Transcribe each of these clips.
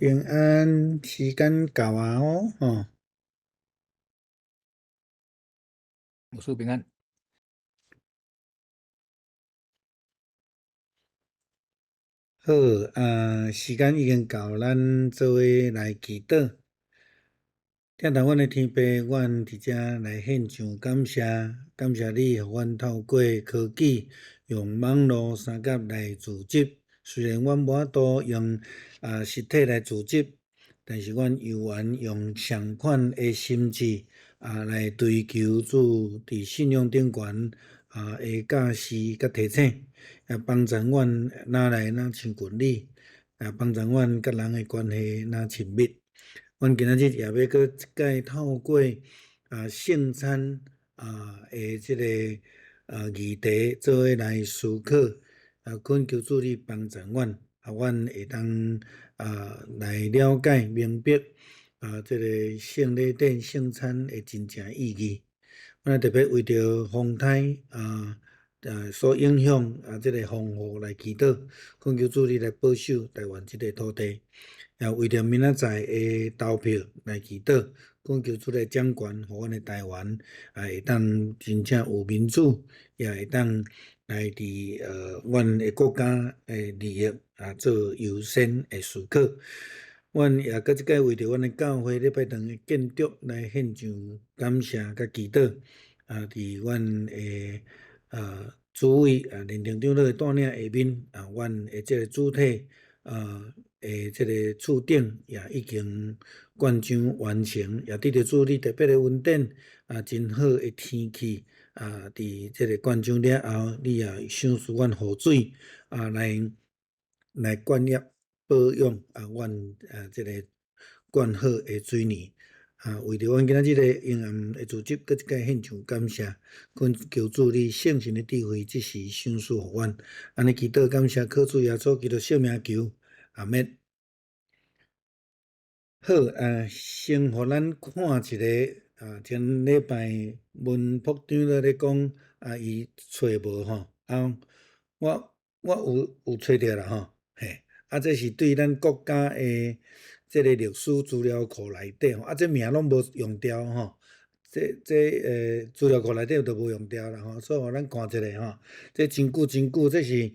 平安，時間到啊哦，吼。牧師平安。好，啊，時間已經到，咱做伙來祈禱。疼疼阮的天父，阮佇遮來獻上感謝，感謝你，予阮透過科技，用網路相佮來組織。雖然阮無法度用實體來組織，但是阮猶原用相款的心志來追求主佇信仰頂懸的教示佮提醒，也幫助阮若來若親近你，也幫助阮佮人的關係若親密。阮今仔日也欲閣一擺透過聖餐的這个議題做伙來思考。懇求主你幫助阮，阮會當來了解明白這个聖禮典聖餐的真正意義。阮特別為著風颱所影響這个風雨來祈禱，懇求主你來保守台灣這个土地。也為著明仔載的投票來祈禱，懇求主來掌權，予阮的台灣會當真正有民主，也會當來佇阮的國家的利益做優先的思考。阮也閣這擺為著阮的教會禮拜堂的建築來獻上感謝佮祈禱。佇阮的主委連長長老的帶領下面，阮的這个主體的這个厝頂也已經灌漿完成，也得著主你特別的恩典，真好的天氣，佇這个灌漿了後，你也賞賜阮雨水，來灌溉保養阮這个灌好的水泥。為著阮今仔日的嬰暗的組織，閣一擺獻上感謝，懇求主你聖神的智慧，這時賞賜予阮。按呢祈禱感謝，靠主耶穌基督聖名求，阿們。好，先予咱看一个，前禮拜文博長老咧講，伊揣無吼，我有揣著啦吼，嘿，這是對咱國家的這个歷史資料庫內底吼，這名攏無用掉吼，這資料庫內底都無用掉啦吼，所以予咱看一下吼，這真久真久，這是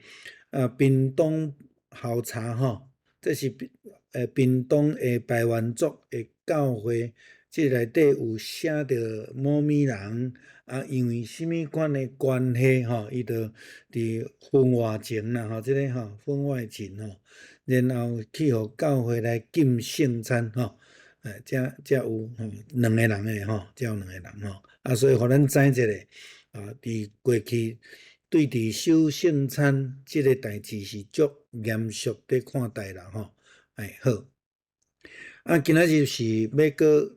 屏東校查吼，這是屏東的排灣族的教會，這內底有寫著某物人，因為啥物款的關係吼，伊就佇婚外情啦吼，這个吼婚外情吼，然後去予教會來禁聖餐吼，這有吼兩个人的吼，這有兩個人吼，所以予咱知一下，佇過去對佇守聖餐這个代誌是足嚴肅佇看待啦吼，哎好，今仔日是欲閣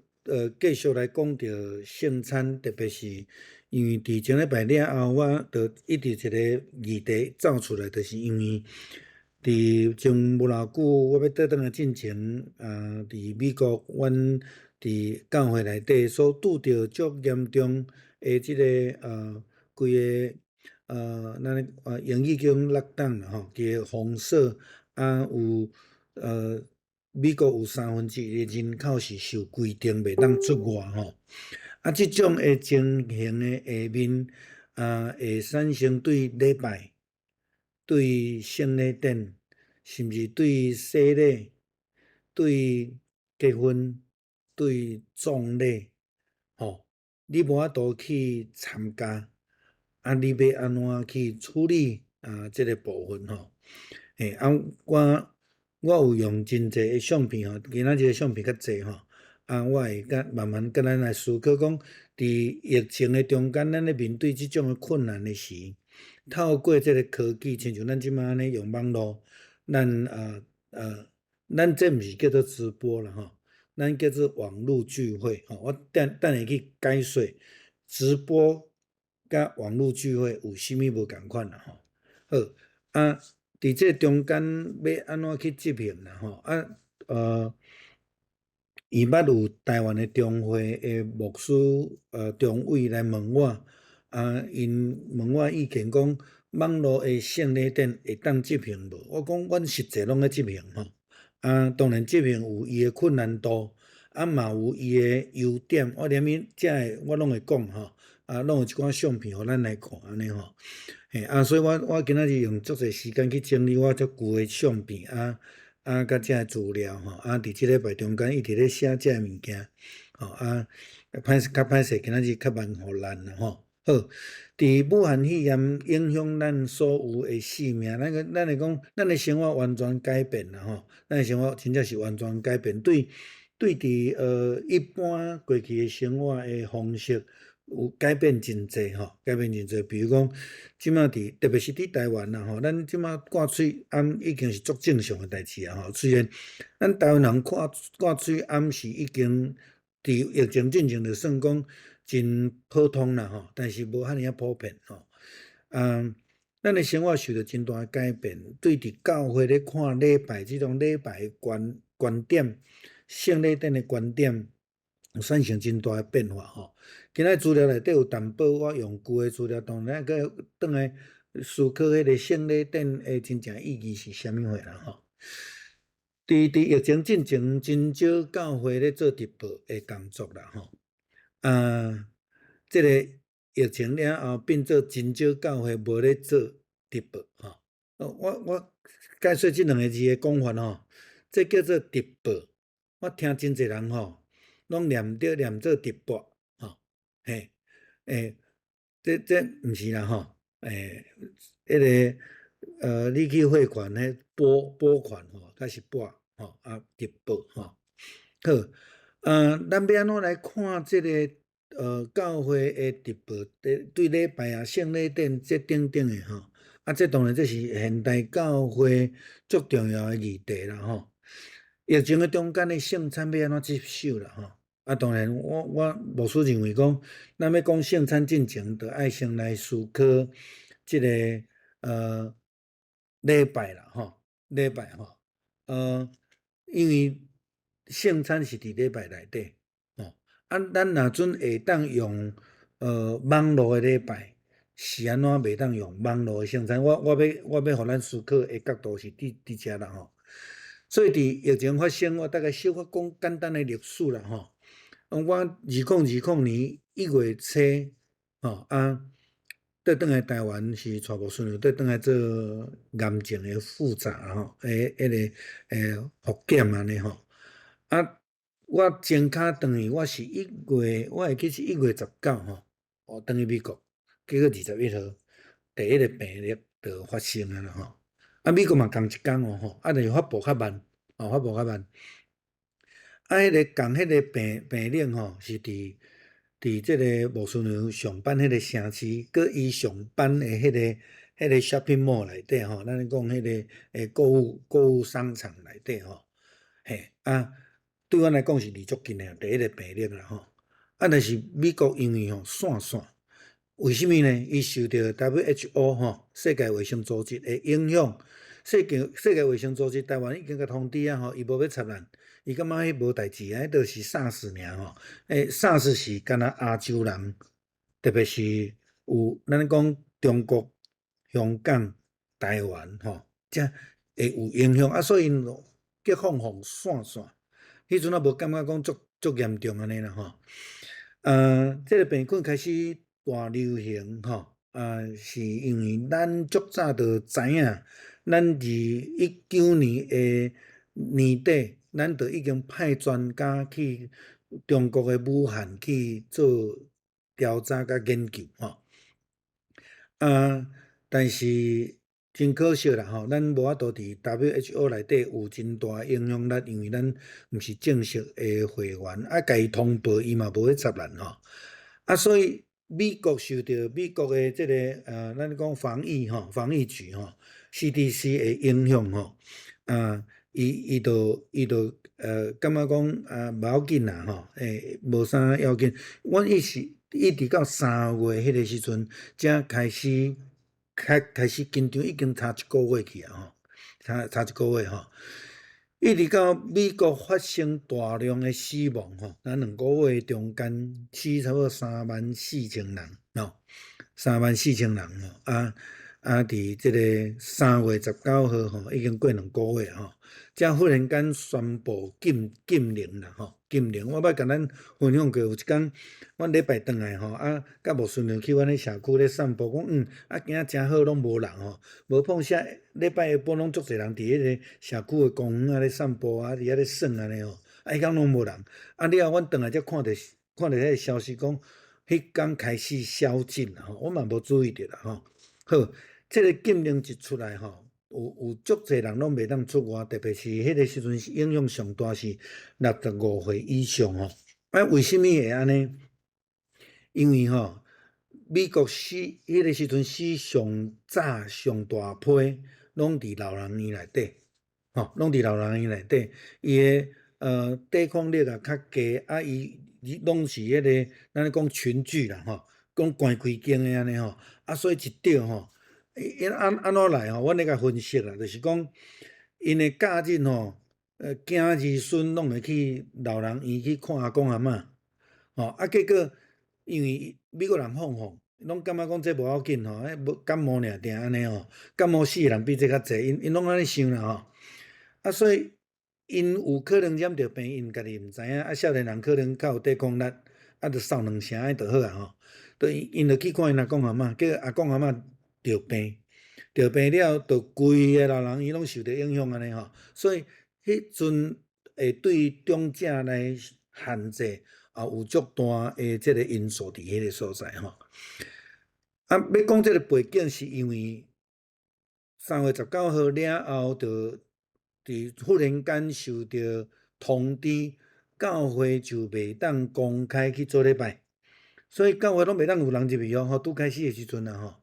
繼續來講著聖餐，特別是因為佇前禮拜了後，我就一直一个議題走出來，就是因為佇前無偌久，我欲倒轉來進前，佇美國，阮佇教會內底所拄著足嚴重的這个規个咱英語叫 lockdown 啦吼，規个封鎖，有美國有三分之一的人口是受規定袂當出外吼，這種的情形的下面，會產生對禮拜、對聖禮典，甚至對洗禮、對結婚、對葬禮，吼，你無法度去參加，你欲按怎去處理這个部分吼？嘿，我有用真濟的相片吼，今仔日的相片較濟吼，我會佮慢慢佮咱來思考講，佇疫情的中間，咱咧面對這種的困難的時，透過這个科技，親像咱這擺按呢用網路，咱這毋是叫做直播啦吼，咱叫做網路聚會吼。我等等下去解說直播佮網路聚會有啥物無仝款啦吼。好，佇這中間欲按怎去執行啦吼？伊捌有台灣的中會的牧師中委來問我，𪜶問我意見講，網路的聖禮典會當執行無？我講阮實際攏咧執行吼，啊，當然執行有伊的困難度，啊嘛有伊的優點。我連物遮個我攏會講吼，啊，攏有一寡相片予咱來看按呢吼。嘿，啊，所以我今仔日用足濟時間去整理我足舊的相片，啊，佮遮个資料吼，啊，佇這禮拜中間一直咧寫遮个物件，吼啊，歹勢較歹勢，今仔日較慢予咱啦吼。好，佇武漢肺炎影響咱所有的性命，咱會講，咱的生活完全改變啦吼，咱的生活真正是完全改變，對佇一般過去的生活的方式有改變真濟吼，改變真濟。比如講，這馬佇特別是佇台灣啦吼，咱這馬掛喙罨已經是足正常的代誌啊吼。雖然咱台灣人掛掛喙罨是已經佇疫情進前就算講真普通啦吼，但是無遐爾仔普遍吼。啊，咱的生活受著真大的改變，對佇教會咧看禮拜這種禮拜的觀點、聖禮典的觀點，有產生真大的變化吼。今仔資料內底有淡薄，我用舊的資料，當然閣轉來思考彼個聖禮典的真正意義是啥物貨啦吼。佇疫情進前，真少教會咧做直播的工作啦吼。啊，這個疫情了後，變做真少教會無咧做直播吼。我解說這兩个字的講法吼，這叫做直播。我聽真濟人吼，攏念著念做直播吼，嘿，欸，這毋是啦吼，欸，彼個你去匯款彼撥款吼，才是撥吼，啊直播吼。好，咱欲按怎來看這個教會的直播，對禮拜啊、聖禮典這等等的吼，啊，這當然這是現代教會足重要的議題啦吼。疫情的中間的聖餐欲按怎執守啦吼？啊，當然我牧師認為講，咱欲講聖餐進前，就愛先來思考這個禮拜啦吼，禮拜吼，因為聖餐是佇禮拜內底。啊，咱若準會當用網路的禮拜，是按怎袂當用網路的聖餐？我欲予咱思考的角度是佇遮啦吼。所以佇疫情發生，我大概小可講簡單的歷史啦吼。我2020年1月初，吼啊，綴轉來台灣是帶牧師綴轉來做癌症的複查吼，彼個複檢按呢吼。啊，我前跤轉去，我是一月，我會記是1月19吼，我轉去美國，結果21號，第一个病例就發生啊啦吼。啊，美國嘛仝一工哦吼，啊，但是發布較慢，哦，發布較慢。啊，彼个仝彼个病例吼，是佇這个牧師娘上班彼个城市，閣伊上班的彼個 shopping mall 內底吼，咱講彼个購物商場內底吼，嘿啊。對阮來講是離足近的，第一个病例啦吼。啊，但是美國因為吼散散，為啥物呢？伊受著 WHO 吼世界衛生組織的影響。世界衛生組織台灣已經共通知啊吼，伊無欲插咱，伊感覺彼無代誌啊，彼著是 SARS 爾吼。欸，SARS 是干焦亞洲人，特別是有咱講中國、香港、台灣吼，才會有影響啊，所以叫放放散散。彼陣也無感覺講足足嚴重按呢啦吼。這个病菌開始大流行吼，啊，是因為咱足早就知影，咱佇19年的年底，咱就已經派專家去中國的武漢去做調查佮研究吼。啊，但是真可惜啦吼，咱無法度佇 WHO 內底有真大影響力，因為咱毋是正式的會員，啊，共伊通報，伊嘛無欲插咱吼。啊，所以美國受著美國的這个咱講防疫吼，防疫局吼，CDC 的影響吼，啊，伊就感覺講啊，無要緊啦吼，欸，無啥要緊。阮伊是一直到3月彼个時陣，才開始緊張，已經差一個月去啊吼，差一個月吼。一直到美國發生大量的死亡吼，咱2個月中間死差不多34,000人吼，34,000人吼，啊啊，佇這个3月19號吼，已經過2個月吼，才忽然間宣布禁令啦吼，禁令。我捌共咱分享過，有一工阮禮拜轉來吼，啊，佮牧師娘去阮彼社區咧散步，講啊，今仔誠好，攏無人吼，無碰啥禮拜下晡攏足濟人佇彼个社區的公園仔咧散步啊，佇遐咧耍按呢吼，啊，彼工攏無人。啊，了後阮轉來才看著彼个消息講，彼工開始宵禁啦吼，我嘛無注意著啦吼。好，這个禁令一出來吼，有足濟人攏袂當出外，特別是彼个時陣影響上大是65歲以上吼。啊，為啥物會按呢？因為吼，美國死彼个時陣死上早上大批，攏佇老人院內底，吼，攏佇老人院內底，伊的抵抗力也較低，啊，伊攏是彼个咱咧講群聚啦吼，講關規間的按呢吼，啊，所以一著吼。𪜶按怎來吼？阮咧共分析啦，就是講，𪜶的假日吼，囝兒孫攏會去老人院去看阿公阿嬤，吼，啊，結果因為美國人放放，攏感覺講這無要緊吼，彼無感冒爾定按呢吼，感冒死的人比這較濟，𪜶攏按呢想啦吼，啊，所以𪜶有可能染著病，𪜶家己毋知影，啊，少年人可能較有抵抗力，啊，就掃兩聲按呢就好啊吼，就𪜶就去看𪜶阿公阿嬤，結果阿公阿嬤著病，著病了，就規个老人院攏受著影響按呢吼，所以彼陣會對長者來限制，也有足大的這个因素佇彼个所在吼。啊，欲講這个背景是因為3月19號了後，就佇忽然間受著通知，教會就袂當公開去做禮拜，所以教會攏袂當有人入去哦，吼，拄開始的時陣啊吼。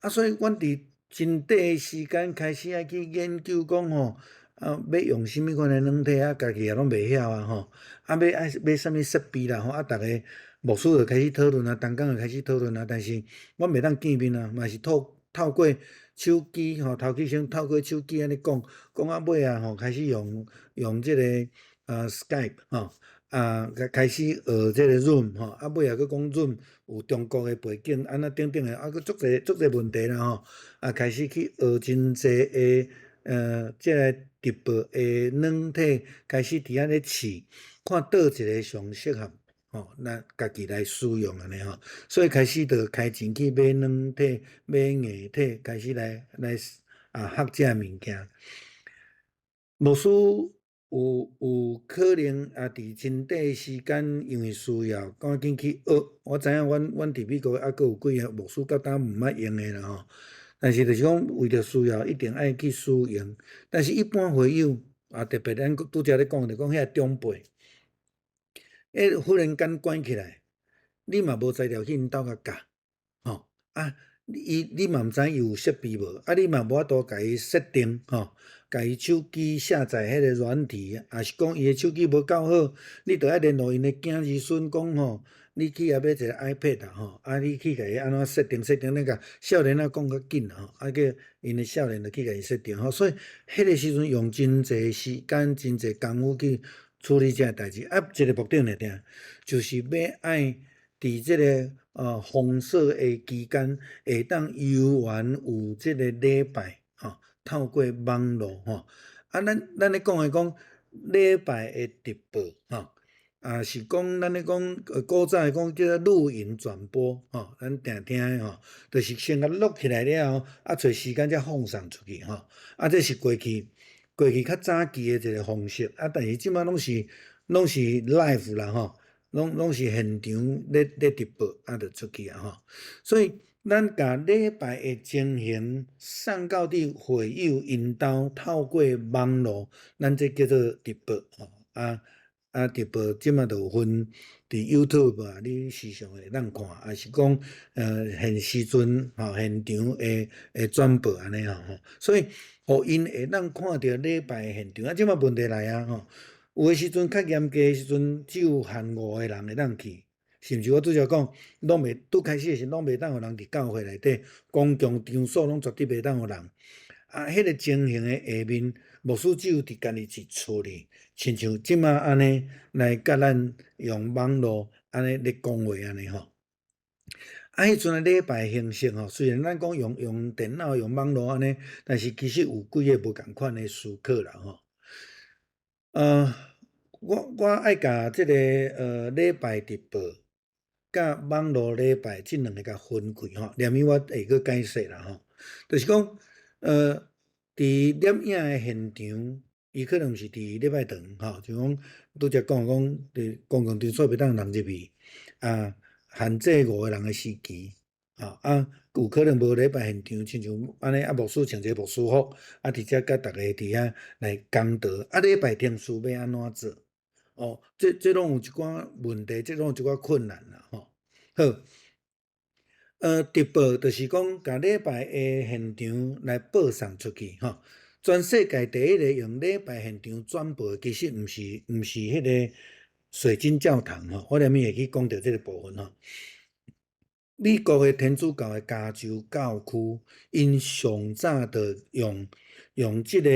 啊，所以阮佇真短的時間開始愛去研究講吼，啊，欲用啥物款的軟體啊，家己也攏袂曉啊吼，啊，欲愛買啥物設備啦吼，啊，逐个牧師就開始討論啊，同工就開始討論啊，但是阮袂當見面啊，嘛是透過手機吼，頭起先透過手機按呢講，講到尾啊吼，開始用這个Skype 吼，啊，開始學這个 Zoom 吼，啊，尾仔閣講 Zoom 有中國的背景，按怎等等的，啊，閣足濟足濟問題啦吼，啊，開始去學真濟的這个直播的軟體，開始佇遐咧試，看佗一个上適合吼，咱家己來使用按呢吼，所以開始就開錢去買軟體、買硬體，開始來啊學這个物件。牧師有可能也佇真短的時間，因為需要趕緊去學。我知影阮佇美國猶閣有幾个牧師到今毋捌用的啦吼。但是就是講為著需要，一定愛去使用。但是一般會友啊，特別咱拄才咧講，就講遐長輩，彼忽然間關起來，你嘛無材料去𪜶兜共教，吼啊！你嘛毋知伊有設備無，啊，你嘛無法度共伊設定吼，共伊手機下載彼个軟體，抑是講伊的手機無夠好，你著愛聯絡𪜶的囝兒孫講吼，你去遐買一个 iPad 吼，啊，你去共伊按怎設定設定，你共少年仔講較緊吼，啊叫𪜶的少年就去共伊設定吼，所以彼个時陣用真濟時間、真濟工夫去處理這个代誌，啊，一个目的爾定，就是欲愛佇這个封鎖的期間，會當猶原有這个禮拜吼，透過網路吼，啊，咱咧講的講禮拜的直播吼，啊是講咱咧講古早的講叫做錄影轉播吼，咱定聽的吼，就是先共錄起來了後，啊揣時間才放送出去吼，啊這是過去較早期的一個方式，啊但是這擺攏是 live 啦吼。攏是現場咧直播，啊，就出去啊吼。所以咱共禮拜的情形送到佇會友𪜶兜，透過網路，咱這叫做直播吼。啊啊，直播這馬就有分佇 YouTube 啊，你時常會當看，抑是講現時陣吼現場的轉播按呢吼。所以，予𪜶會當看著禮拜的現場。啊，這馬問題來啊吼。有的時陣較嚴格的時陣，只有限五個人會當去，甚至我拄才講，攏袂拄開始的時攏袂當予人佇教會內底，公共場所攏絕對袂當予人。啊，彼個情形的下面，牧師只有佇家己一厝裡，親像這馬按呢來共咱用網路按呢咧講話按呢吼。啊，彼陣的禮拜形式吼，雖然咱講用電腦、用網路按呢，但是其實有幾个無仝款的思考啦吼。我愛共這个禮拜直播佮網路禮拜這兩个共分開吼，連咪我會閣解釋啦吼。就是講，佇攝影的現場，伊可能毋是佇禮拜堂吼，就講拄才講講佇公共場所袂當人入去，啊，限制五个人的時期，吼啊，有可能無禮拜現場，親像按呢啊，牧師穿一个牧師服，啊，佇遮佮逐家佇遐來講道，啊，禮拜天書欲按怎做？哦，這攏有一寡問題，這攏有一寡困難啦吼。好，直播就是講，共禮拜的現場來播送出去吼。全世界第一个用禮拜現場轉播，其實毋是彼个水晶教堂吼。我連咪會去講著這个部分吼。美國的天主教的加州教區，𪜶上早就用這个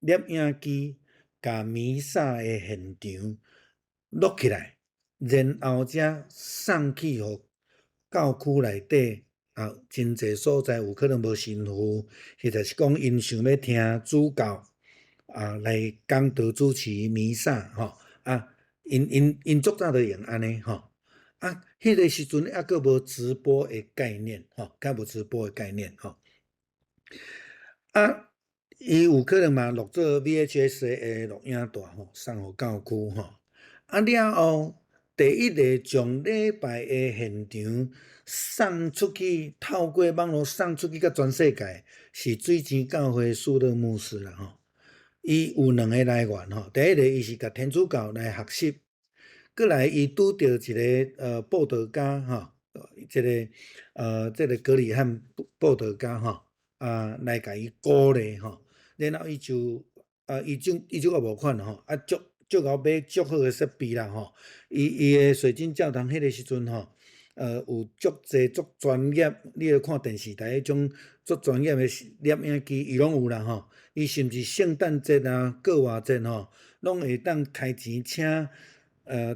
攝影機，共彌撒的現場錄起來，然後才送去予教區內底啊，真濟所在有可能無神父，或者是講𪜶想欲聽主教啊來講道主持彌撒吼啊，𪜶足早就用按呢吼啊，彼个時陣猶閣無直播的概念吼，較無直播的概念吼啊。伊有可能嘛錄做 VHS 的錄影帶吼，送予教區吼。啊了後，第一个將禮拜的現場送出去，透過網路送出去佮全世界，是水晶教會舒勒牧師啦吼。伊有兩个來源吼，第一个伊是共天主教來學習，閣來伊拄著一个佈道家吼，這个格里漢佈道家吼，啊來共伊鼓勵吼。然後伊就啊，伊就較無款吼，啊，足足𠢕買足好的設備啦吼。伊的水晶教堂彼个時陣吼，有足濟足專業，你咧看電視台彼種足專業的攝影機，伊攏有啦吼。伊甚至聖誕節啊、過活節吼，攏會當開錢請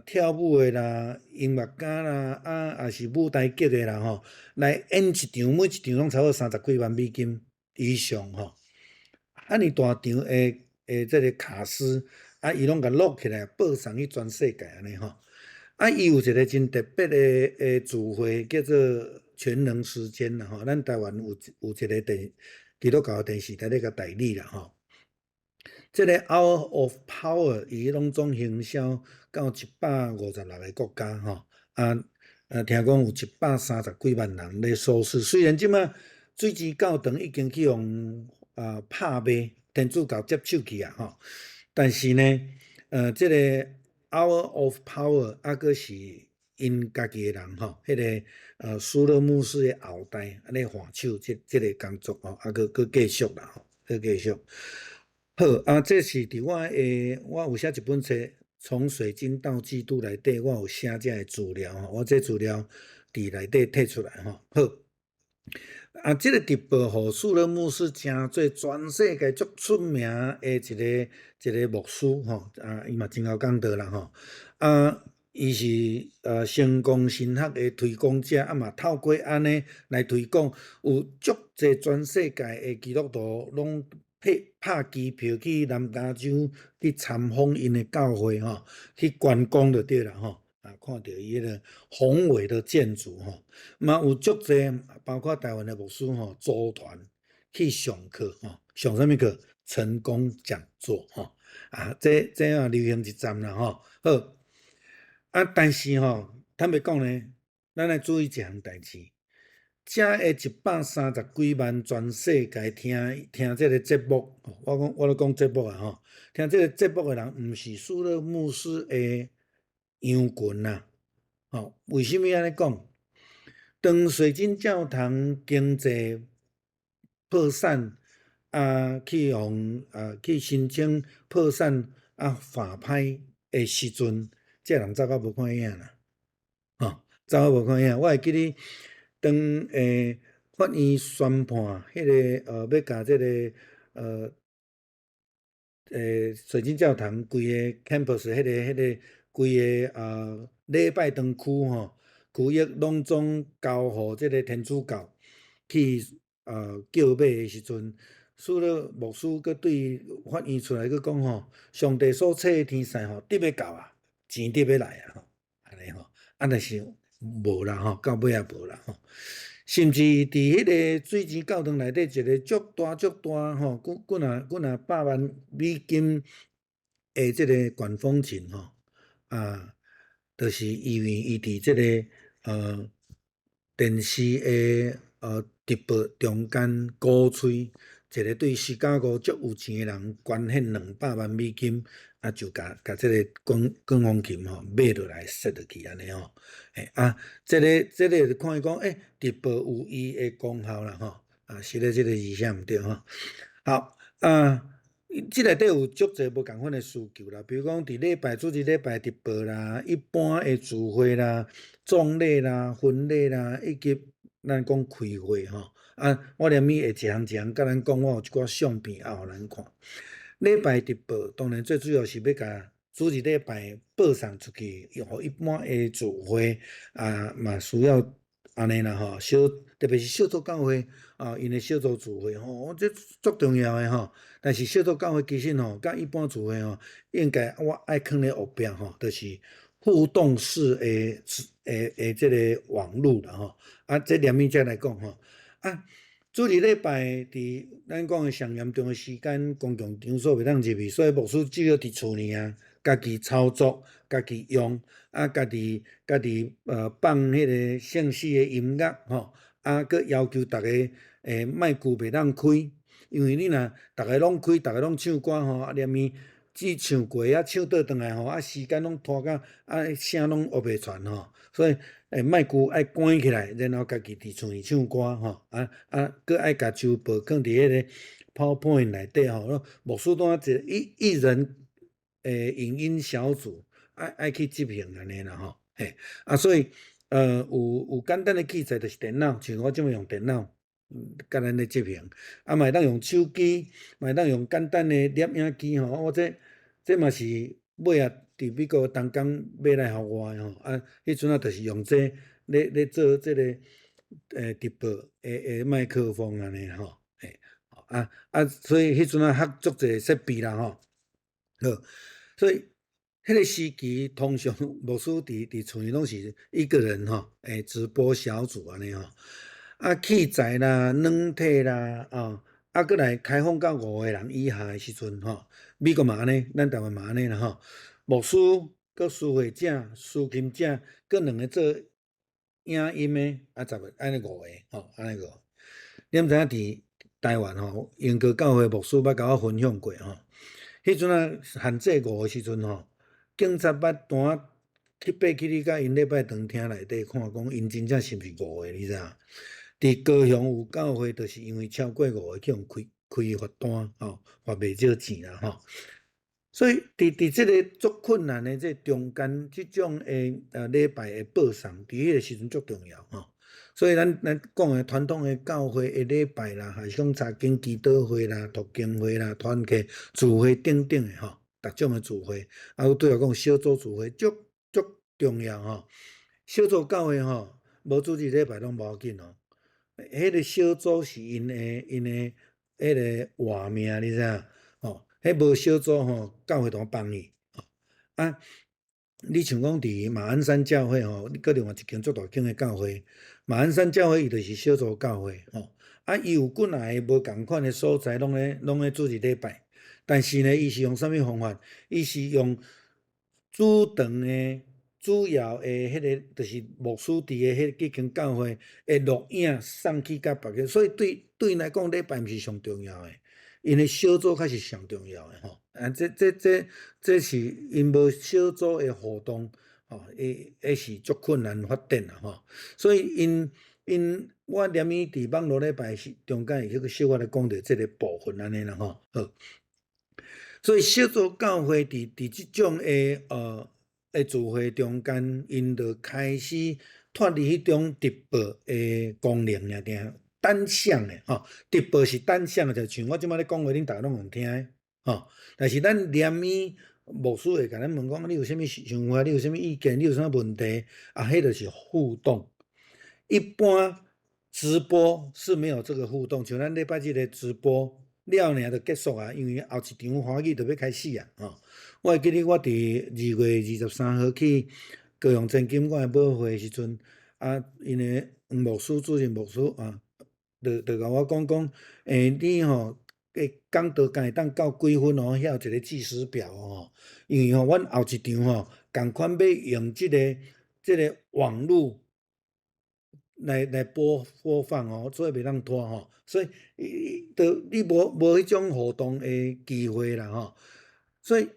跳舞的啦、音樂家啦，啊，也是舞台劇的啦吼，來演一場，每一場攏差不多三十幾萬美金以上吼。按呢大場的這个卡司，啊，伊攏共錄起來，播送去全世界按呢吼。啊，伊有一个真特別的聚會，叫做全能時間啦吼。咱台灣有一个基督教電視台咧共代理啦吼。這个 Hour of Power，伊攏總行銷到156個國家吼。啊，聽講有130幾萬人咧收視。雖然這馬水晶教堂已經去予啊拍賣，天主教接手去啊吼，但是呢，這个 Hour of Power 猶閣是𪜶家己的人吼，彼个舒勒牧師的後代按呢換手這个工作吼，猶閣繼續啦吼，閣繼續。好，啊，這是佇我的，我有寫一本冊，從水晶到基督內底，我有寫這个資料吼，我這資料佇內底提出來吼。好，啊，這个直播予舒勒牧師成做全世界足出名的一个牧師吼，啊，伊嘛真𠢕講道啦吼，啊，伊是成功神學的推廣者，啊嘛透過按呢來推廣，有足濟全世界的基督徒攏拍機票去南加州去參訪𪜶的教會吼，去觀光就對啦吼。啊，看著伊彼个宏偉的建築吼，嘛有足濟包括台灣的牧師吼，組團去上課吼，上啥物課？成功講座吼，啊，這也流行一陣啦吼。好，啊，但是吼，坦白講呢，咱愛注意一項代誌，遮的130幾萬全世界聽這个節目，我講我咧講節目啊吼，聽這个節目的人，毋是舒勒牧師的羊群啊，吼，為啥物按呢講？當水晶教堂經濟破產，啊，去申請破產啊，法拍的時陣，這人走甲無看影啦，吼，走甲無看影。我會記得當法院宣判彼个欲共這个水晶教堂規个 campus 彼个規个禮拜堂區吼，區域攏總交予這个天主教去購買的時陣，舒勒牧師閣對法院出來閣講吼，上帝所賜的天使吼，得欲到啊，錢得欲來啊吼，按呢吼，啊但是無啦吼，到尾也無啦吼。甚至佇彼个水錢教堂內底一个足大足大吼，幾幾若幾若百萬美金的這个管風琴吼，啊，就是因為伊佇這个電視的直播中間鼓吹一个對芝加哥足有錢的人捐獻200萬美金，啊，就共共這个管風琴吼買落來設落去按呢吼，嘿啊，這个就看伊講，欸，直播有伊的功效啦吼，啊，實咧這个字寫毋對吼。好，啊，這內底有足濟無仝款的需求啦，比如講佇禮拜主日禮拜直播啦，一般的聚會啦、葬禮啦、婚禮啦，以及咱講開會吼。啊，我連物會一項一項共咱講，我有一寡相片也予咱看。禮拜直播當然最主要是欲共主日禮拜播送出去，予一般的聚會啊嘛需要按呢啦吼，小特別是小組教會啊，𪜶的小組聚會吼，這足重要的吼。但是小組教會其實吼，佮一般聚會吼，應該我愛囥咧後壁吼，就是互動式的這个網路啦吼。啊，這連物再來講吼。啊，主日禮拜佇咱講的上嚴重的時間，公共場所袂當入去，所以牧師只好佇厝裡啊，家己操作，家己用，啊，家己放彼个聖詩的音樂吼，啊，閣要求逐家麥克袂當開，因為你若逐家攏開，逐家攏唱歌吼，啊，連物只唱過啊，唱倒轉來吼，啊，時間攏拖甲啊，聲攏烏白傳吼，所以麥克愛關起來，然後家己佇厝裡唱歌吼，啊啊，閣愛共周報囥佇彼个 PowerPoint 內底吼，牧師當一一人影音小組愛去執行按呢啦吼，嘿，啊，所以有簡單的器材就是電腦，像我這擺用電腦，共咱咧執行，啊嘛會當用手機，嘛會當用簡單的攝影機吼，我這嘛是尾仔佇美國東港買來予我的吼，啊，彼陣仔就是用這咧做這个直播的麥克風按呢吼，嘿，啊啊，所以彼陣仔學足濟設備啦吼，好，所以彼个時期通常牧師佇厝裡攏是一個人吼，直播小組按呢吼，啊器材啦、軟體啦，啊，啊閣來開放到五個人以下的時陣吼，美國嘛按呢，咱台灣嘛按呢啦吼，牧師、閣司會者、司琴者，閣兩个做影音的，啊，十个按呢五个吼，按呢五个。你毋知影佇台灣吼，英國教會牧師捌共我分享過吼，彼陣仔限制五个時陣吼，警察捌單去爬去你佮𪜶禮拜堂廳內底看，講𪜶真正是毋是五个，你知影？佇高雄有教會，就是因為超過五个去予開開罰單吼，罰袂少錢啦吼。所以佇這个足困難的這中間，這種的禮拜的播送，佇彼个時陣足重要吼。所以咱講的傳統的教會的禮拜啦，還是講查經祈禱會啦、讀經會啦、團契聚會等等的吼，逐種的聚會，啊，有對我講小組聚會足足重要吼。小組教會吼，無主日禮拜攏無要緊哦。彼个小組是𪜶的彼个活命，你知影？吼，彼無小組吼，教會就放去。啊，你像講佇馬鞍山教會吼，閣另外一間足大間的教會，馬鞍山教會伊就是小組教會吼。啊，伊有幾若个無仝款的所在，攏咧主日禮拜。但是呢，伊是用啥物方法？伊是用主堂的主要的彼个，就是牧師佇的彼幾間教會的錄影送去共別个，所以對𪜶來講，禮拜毋是上重要的，𪜶的小組較是上重要的吼。啊，這是𪜶無小組的活動，吼，會是足困難發展啦吼。所以𪜶我連伊佇網路禮拜是中間會彼個小可來講著這个部分按呢啦吼。好，所以小組教會佇這種的聚會中間，𪜶就開始脫離彼種直播的功能爾爾，單向的吼，直播是單向的，就像我這擺咧講話，恁逐家攏用聽的吼。但是咱連伊牧師會共咱問講，你有啥物想法？你有啥物意見？你有啥物問題？啊，彼就是互動。一般直播是沒有這個互動，像咱禮拜日的直播了爾就結束啊，因為後一場歡喜就欲開始啊，吼。我會記得我佇2月23號去高雄前金我的母會的時陣，啊，𪜶的黃牧師主任牧師啊，就共我講講，你吼，講道敢會當到幾分哦？遐有一個計時表哦，因為吼，阮後一場吼，仝款欲用這個網路來播放哦，所以袂當拖吼，所以伊就你無彼種互動的機會啦吼，所以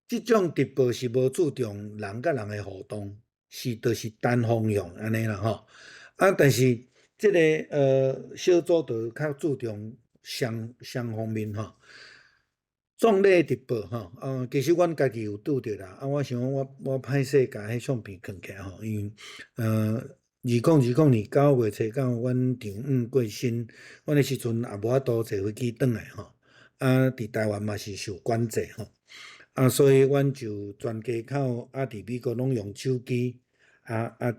這種直播是無注重人佮人的互動，是就是單方向按呢啦吼。啊，但是這个小組就較注重雙方面吼。葬禮直播吼，其實阮家己有拄著啦，啊，我想講我歹勢共彼相片囥起來吼，因為2020年9月初九，阮丈母過身，阮彼時陣也無法度坐飛機轉來吼，啊，佇台灣嘛是受管制吼，啊，所以阮就全家口啊，佇美國攏用手機啊，佇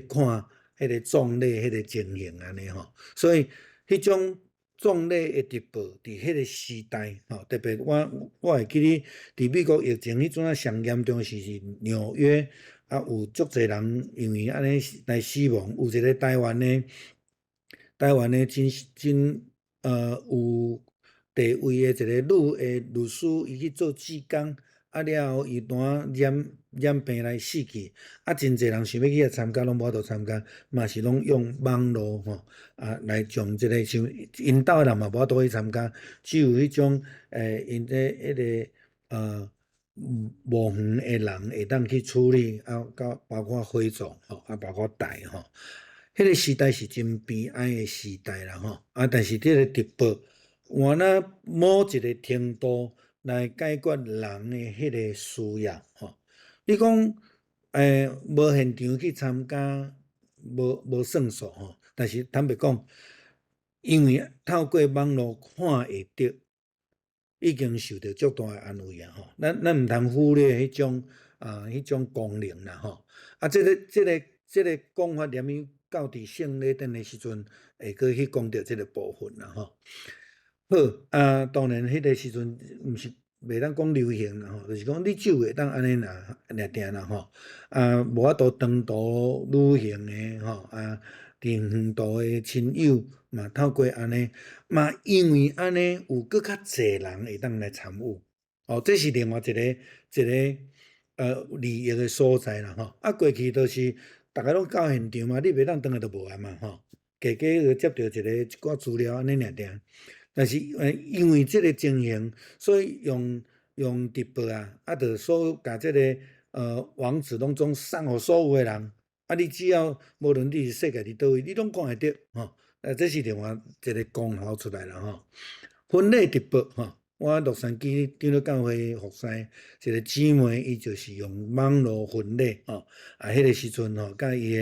看彼个葬禮彼个情形按呢吼，所以彼種葬禮的直播，佇彼个時代吼，特別我會記得佇美國疫情彼陣仔上嚴重時是紐約，啊有足濟人因為按呢來死亡，有一個台灣的真真有地位的一個女的律師，伊去做志工，啊了後伊拄染病來死去，啊真濟人想欲去遐參加，攏無法度參加，嘛是攏用網路吼啊來將這個像𪜶兜的人嘛無法度去參加，只有彼種𪜶這彼个無遠的人會當去處理，啊到包括火葬吼，啊包括代吼，彼个時代是真悲哀的時代啦吼，啊但是這個直播，換若某一個程度來解決人的彼個需要吼。你講無現場去參加，無算數吼。但是坦白講，因為透過網路看會著，已經受著足大的安慰啊吼。咱毋通忽略彼種功能啦吼。啊，這個講法連伊到佇聖禮典的時陣，會閣去講著這個部分啦吼。好，啊，當然彼個時陣毋是袂當講流行啦吼，就是講你只有會當按呢爾爾定啦吼。啊，無法度長途旅行的吼，啊，佇遠途的親友嘛，透過按呢，嘛因為按呢有閣較濟人會當來參與，哦，這是另外一個利益的所在啦吼。啊，過去就是逐家攏到現場嘛，你袂當轉來就無啊嘛吼，加加就接著一寡資料按呢爾定。但是因為這個情形，所以用直播啊，啊，就所共這個網址攏總送予所有的人，啊，你只要無論你是世界佇佗位，你攏看會著吼。啊，這是另外一個功效出來啦吼。婚禮直播吼，我洛杉磯長老教會服侍一個姊妹，伊就是用網路婚禮吼，啊，彼個時陣吼，佮伊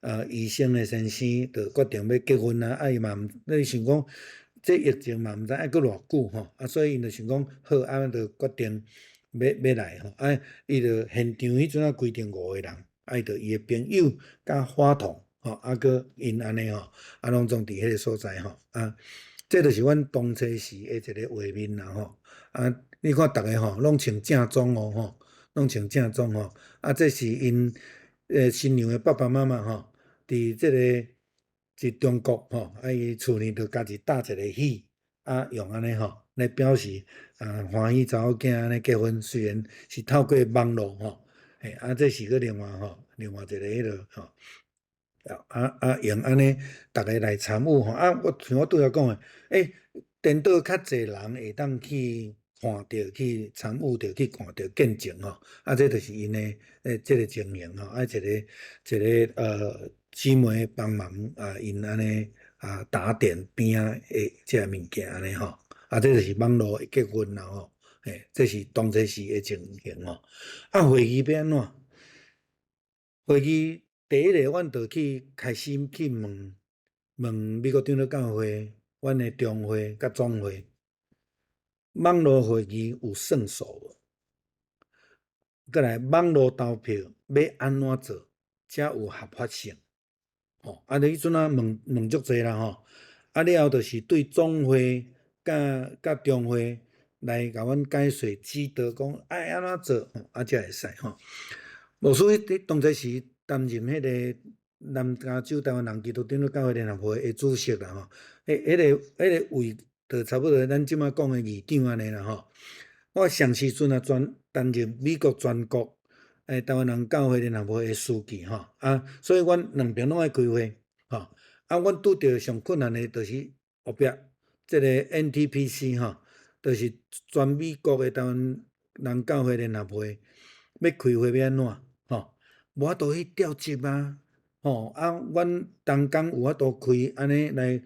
的醫生的先生就決定欲結婚啊，啊，伊嘛毋，你想講，這疫情嘛毋知愛閣偌久吼，啊，所以𪜶就想講好，啊，就決定欲來吼，啊，伊就現場彼陣仔規定五個人，啊，伊就伊的朋友佮花童吼，啊，閣𪜶按呢吼，啊，攏總佇彼個所在吼，啊，這就是阮當初時的一個畫面啦吼，啊，你看逐个吼攏穿正裝哦吼，攏穿正裝吼，啊，這是𪜶新娘的爸爸媽媽吼，佇這個佇中國吼，啊，伊厝裡就家己搭一個戲，啊，用按呢吼來表示啊歡喜查某囝按呢結婚，雖然是透過網路吼，嘿，啊，這是閣另外吼，另外一個彼落吼，啊用按呢，逐个來參與吼，啊，我像我拄才講的，顛倒較濟人會當去看著，去參與著，去看著見證吼，啊，這就是𪜶的這個情形吼，啊，一個姊妹幫忙啊，𪜶按呢啊打點邊仔的這个物件按呢吼，啊，這就是網路結婚啦吼，嘿，這是當初時的情形吼。啊，會議欲按怎？會議第一個，阮就去開始去問問美國長老教會，阮的中會佮總會，網路會議有算數無？閣來網路投票欲按怎做才有合法性？吼，啊，你彼陣啊問問足濟啦吼，啊了後就是對總會佮佮中會來共阮解說指導，講愛按怎做，啊才會使吼。牧師彼當初時擔任彼個南加州台灣人基督長老教會聯合會的主席啦吼，彼個位就差不多咱這馬講的議長按呢啦吼。我上時陣啊，專擔任美國全國台灣人教會聯合會的書記吼，啊，所以阮兩邊攏愛開會吼，啊，阮拄著上困難的就是後壁這個 NTPC 吼，就是全美國的台灣人教會聯合會欲開會欲按怎吼，無法度去調集啊，吼，啊，阮同工有法度開按呢來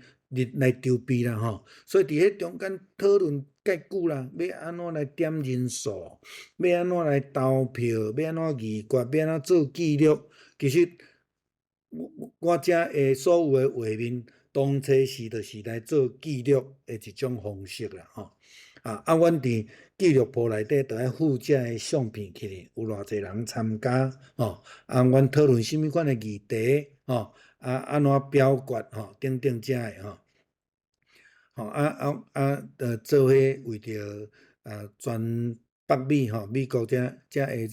來籌備啦吼，所以佇彼中間討論蓋久啦，欲按怎來點人數，欲按怎來投票，欲按怎議決，欲按怎做記錄。其實我我遮的所有的畫面，當初時就是來做記錄的一種方式啦吼。啊啊，阮佇記錄簿內底，著愛附這个相片起來，有偌濟人參加吼，啊，阮討論啥物款的議題吼，啊，按怎表決吼，等等遮的吼。吼啊啊啊！做伙為著啊全北美吼，美國遮遮的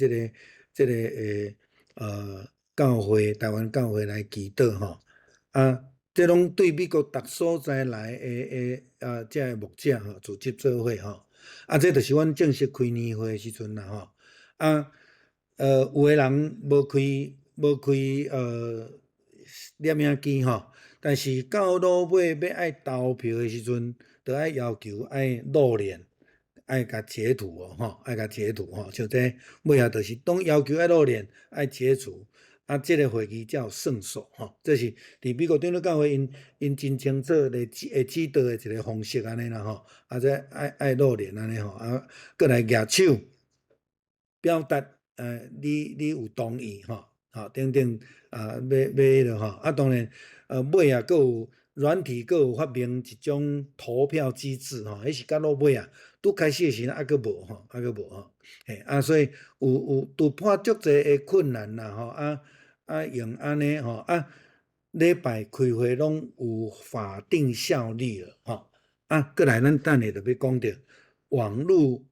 這個教會，台灣教會來祈禱吼。啊，這攏對美國逐所在來的啊遮个牧者吼，組織做伙吼。啊，這就是阮正式開年會的時陣啦吼。啊，有的人無開攝影機吼。但是到落尾欲愛投票的時陣，著愛要求愛露臉，愛共截圖哦吼，愛共截圖吼，像這尾仔就是攏要求愛露臉，愛截圖，啊，這個會議才有算數吼。這是佇美國長老教會𪜶𪜶真清楚咧會指導的一個方式按呢啦吼。啊，這愛露臉按呢吼，啊，閣來舉手表達，你有同意吼，吼等等啊，欲欲彼落吼，啊，當然。尾啊，閣有軟體，閣有發明一種投票機制吼，彼是較落尾啊。拄開始的時陣猶閣無吼，猶閣無吼。嘿，啊，所以有突破足濟的困難啦吼，啊啊用按呢吼，啊禮拜開會攏有法定效力了吼。啊，閣來咱等下就欲講著網路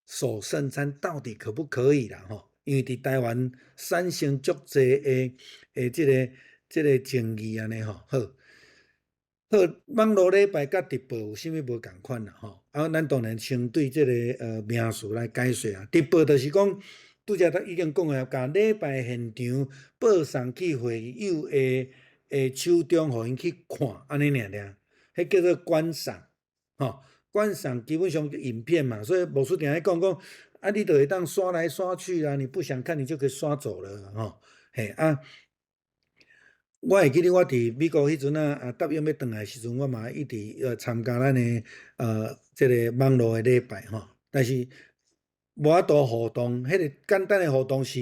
守聖餐到底可不可以啦吼？因為佇台灣產生足濟的這個爭議按呢吼，好，好，網路禮拜佮直播有啥物無仝款啦吼？啊，咱當然先對這個名詞來解說啊。直播就是講，拄才已經講的，共禮拜現場報送去會友的手中，予𪜶去看，按呢爾爾，彼叫做觀賞，吼，觀賞基本上影片嘛，所以牧師定咧講講，啊，你就會當刷來刷去啦，你不想看，你就可以刷走了，吼，嘿啊。我會記得我佇美國彼陣啊，啊，答應欲轉來時陣，我嘛一直參加咱的這个網路的禮拜吼。但是無法度互動，彼个簡單的互動是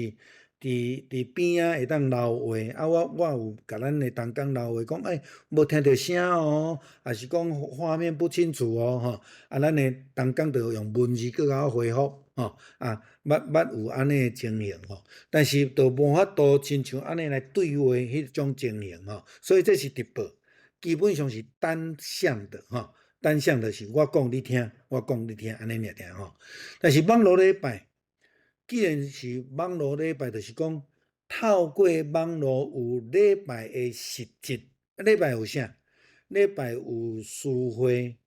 佇邊仔會當留話，啊，我有共咱的同工留話講，欸，無聽著聲哦，抑是講畫面不清楚哦，吼，啊，咱的同工就用文字閣共我回覆，吼，啊，捌捌有按呢的情形吼，但是就無法度親像按呢來對話彼種情形吼，所以這是直播，基本上是單向的吼，單向的是我講你聽，我講你聽，按呢爾爾吼。但是網路禮拜，既然是網路禮拜，就是講透過網路有禮拜的實質，禮拜有啥？禮拜有詩會，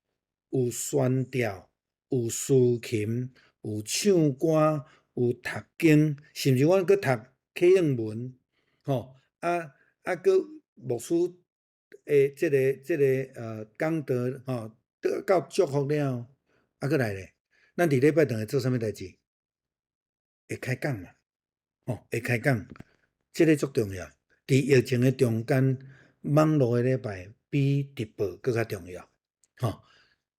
有宣教，有司琴，有唱歌，有讀經，甚至阮閣讀啟應文，吼，啊啊，閣牧師的這個講道吼，得到祝福了後，啊，閣來咧，咱佇禮拜轉來做啥物代誌？會開講嘛，吼，會開講，這個足重要。佇疫情的中間，網路的禮拜比直播閣較重要，吼。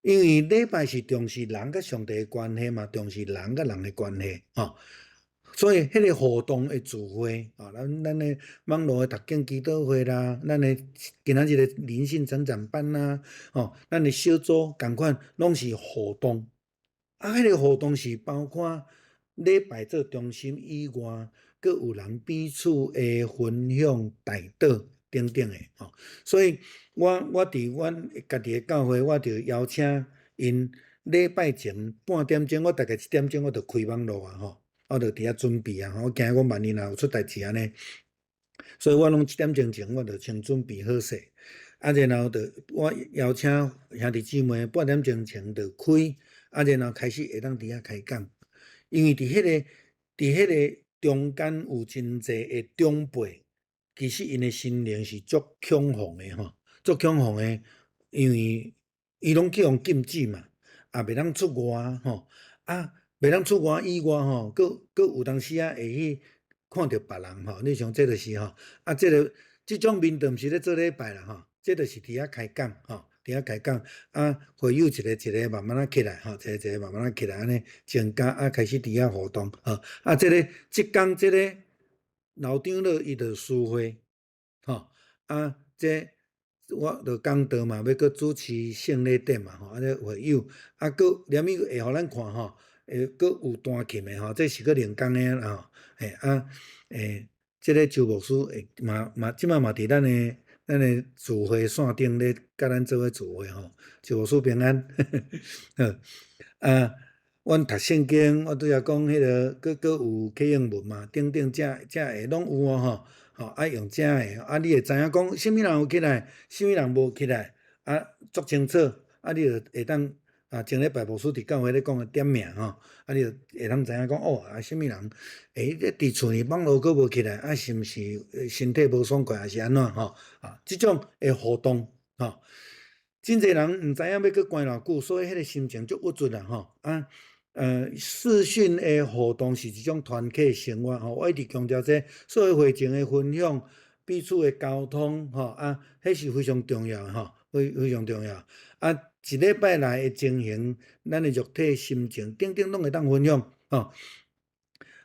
因為禮拜是重視人佮上帝的關係嘛，重視人佮人的關係，吼。所以，彼個互動的聚會，啊，咱的網路的讀經祈禱會啦，咱的今仔日的靈性成長班啦，吼，咱的小組仝款攏是互動。啊，彼個互動是包括禮拜做中心以外，閣有人彼此會分享、代禱等等的吼。所以我佇阮家己的教會，我就邀請𪜶禮拜前半點鐘，我大概1點鐘我就開網路啊吼，我就佇遐準備啊吼，我驚講萬一若有出代誌按呢，所以我攏1點鐘前我就先準備好勢，啊，然後就我邀請兄弟姊妹半點鐘前就開，啊，然後開始會當佇遐開講，因為佇彼個中間有真濟的長輩，其實𪜶的心靈是足恐慌的吼，足恐慌的，因為伊攏去予禁止嘛，也袂當出外吼，啊，袂當出外以外吼，閣有當時仔會去看著別人吼，你像這就是吼，啊，這種面就毋是咧做禮拜啦吼，這就是佇遐開講吼，佇遐開講，啊，會友一个一个慢慢仔起來吼，一个一个慢慢仔起來，按呢增加啊，開始佇遐互動吼，啊，這工這个老長老伊就司會吼，啊，這我就講道嘛，欲閣主持聖禮典嘛吼，按呢會友，啊，閣連伊會予咱看吼，會閣有彈琴的吼，這是閣另工的吼，嘿啊，這个周牧師會嘛嘛，這擺嘛佇咱的聚會線頂咧，佮咱做伙聚會吼，周牧師平安，好，啊，阮讀聖經，我拄才講彼个，閣有啟應文嘛，等等，這下攏有哦吼，吼啊用這个，啊你會知影講，啥物人有起來，啥物人無起來，啊足清楚，啊你就會當啊前禮拜牧師佇教會咧講的點名吼，啊你就會當知影講哦，啊啥物人，佇厝裡網路閣無起來，啊是毋是身體無爽快，抑是按怎吼？啊，這種的互動吼，真濟人毋知影欲閣關偌久，所以彼个心情足鬱卒啦吼，啊。視訊的互動是一種團體生活吼，我一直強調這，所以會前的分享、彼此的溝通吼，啊，彼是非常重要的吼，非常重要。啊，一禮拜內的情形，咱的肉體、心情等等，攏會當分享吼。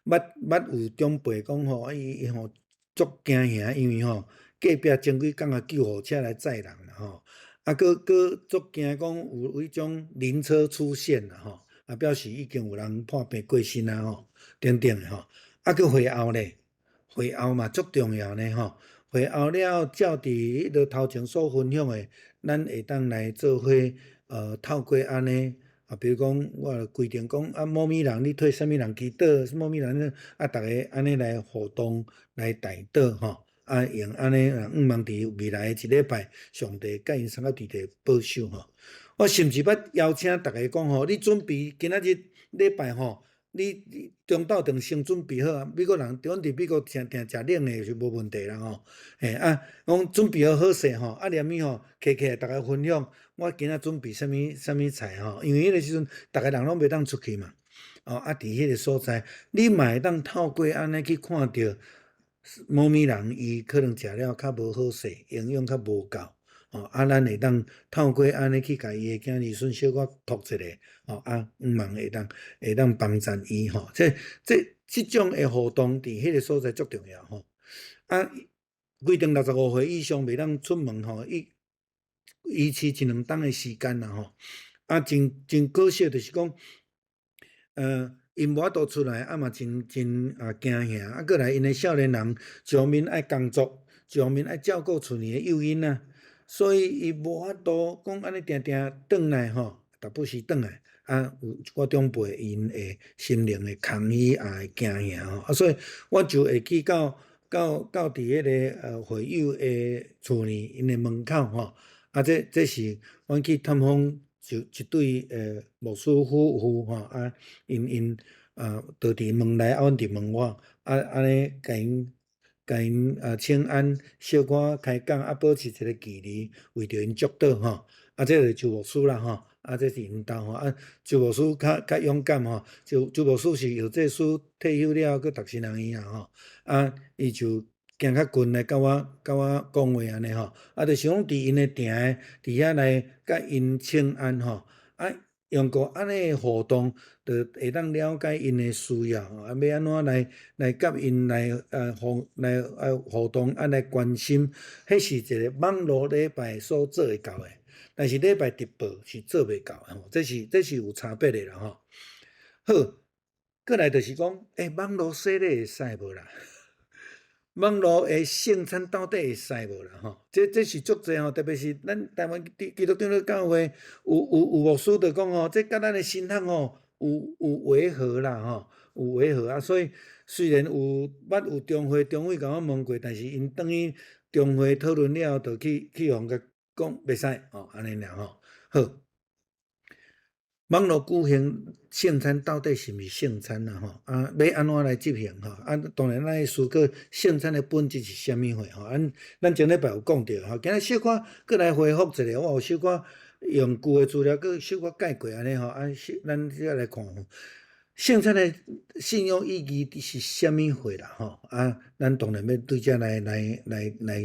捌有長輩講吼，啊伊吼足驚嚇，因為吼隔壁前幾工啊救護車來載人啦吼，啊，閣足驚講有彼種靈車出現啦吼。啊，表示已經有人破病過身啊吼，等等的吼。啊，閣會後咧，會後嘛足重要呢吼。會後了，照佇彼个頭前所分享的，咱會當來做伙，透過按呢，啊，比如講，我規定講啊，某物人你替啥物人祈禱，某物人啊，逐个按呢來互動來代禱吼，啊，用按呢，向望佇未來的一禮拜，上帝佮𪜶三個弟弟保守吼。我甚至捌邀請逐家講吼，你準備今仔日禮拜吼，你中晝頓先準備好啊。美國人，阮佇美國誠定食冷的是無問題啦吼。嘿啊，講準備好好勢吼，啊連物吼，揢起來逐家分享，我今仔準備啥物啥物菜吼，因為彼個時陣逐个人攏袂當出去嘛。哦，啊，佇彼個所在，你嘛會當透過按呢去看著某物人伊可能食了較無好勢，營養較無夠。哦，啊，咱會當透過按呢去共伊的囝兒孫小可托一下，哦，啊，向望會當幫贊伊吼。這種的互動佇彼個所在足重要吼。啊，規定65歲以上袂當出門吼，伊維持一兩冬的時間啦吼。啊，真可惜，就是講，𪜶無法度出來，啊嘛真啊驚嚇，啊閣來𪜶的少年人，一方面愛工作，一方面愛照顧厝裡的幼囡仔。所以伊無法度講按呢定定轉來吼，逐不時轉來，啊有一寡長輩𪜶會心靈的空虛，也會驚嚇吼，啊所以我就會去到佇彼个會友的厝裡，𪜶的門口吼，啊這是阮去探訪一對牧師夫婦吼，啊𪜶啊就佇門內，啊阮佇門外，啊按呢共𪜶啊請安，小可開講，啊保持一个距離，為著𪜶祝禱吼，啊這就是周牧師啦吼，啊這是𪜶兜吼，啊周牧師較勇敢吼，周牧師是藥劑師退休了後，閣讀神學院啊吼，啊伊就行較近來佮我講話按呢吼，啊就是講佇𪜶的埕佇遐來佮𪜶請安吼，啊用過按呢互動，就會當了解𪜶的需要吼，啊欲按怎來佮𪜶來互動，啊來關心，彼是一个網路禮拜所做會到的，但是禮拜直播是做袂到的吼，這是有差別的啦吼。好，過來就是講，欸，網路洗禮會使無啦？網路的聖餐到底會使無啦？吼，這是足濟吼，特別是咱台灣基督長老教會有牧師就講吼，這佮咱的神學吼有違和啦吼，有違和啊。所以雖然有捌有中會中委共我問過，但是𪜶轉去中會討論了後，就去予人共講袂使吼，按呢爾吼。好。網路舉行聖餐到底是毋是聖餐啊？吼，啊，欲按怎來執行吼？啊，當然咱愛思考聖餐的本質是啥物貨吼？咱前禮拜有講著吼，今日小可閣來回覆一下，我有小可用舊的資料閣小可改過按呢吼，啊，咱再來看吼，聖餐的信仰意義是啥物貨啦？吼，啊，咱當然欲對這來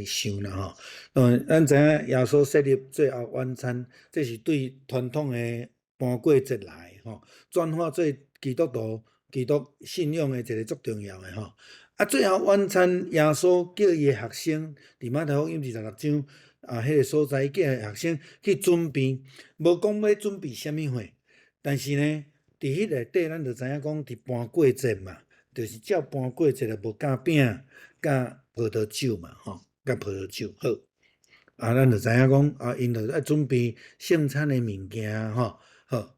想啦吼。嗯，咱知影耶穌設立最後晚餐，這是對傳統的盤過節來吼，轉化做基督徒、基督信仰的一個足重要的吼。啊，最後晚餐，耶穌叫伊的學生佇馬太福音26章啊，彼個所在叫學生去準備，無講欲準備啥物貨，但是呢，佇彼內底咱就知影講，佇盤過節嘛，就是照盤過節的無酵餅佮葡萄酒嘛，吼，佮葡萄酒好。啊，咱就知影講啊，𪜶就愛準備聖餐的物件吼。好，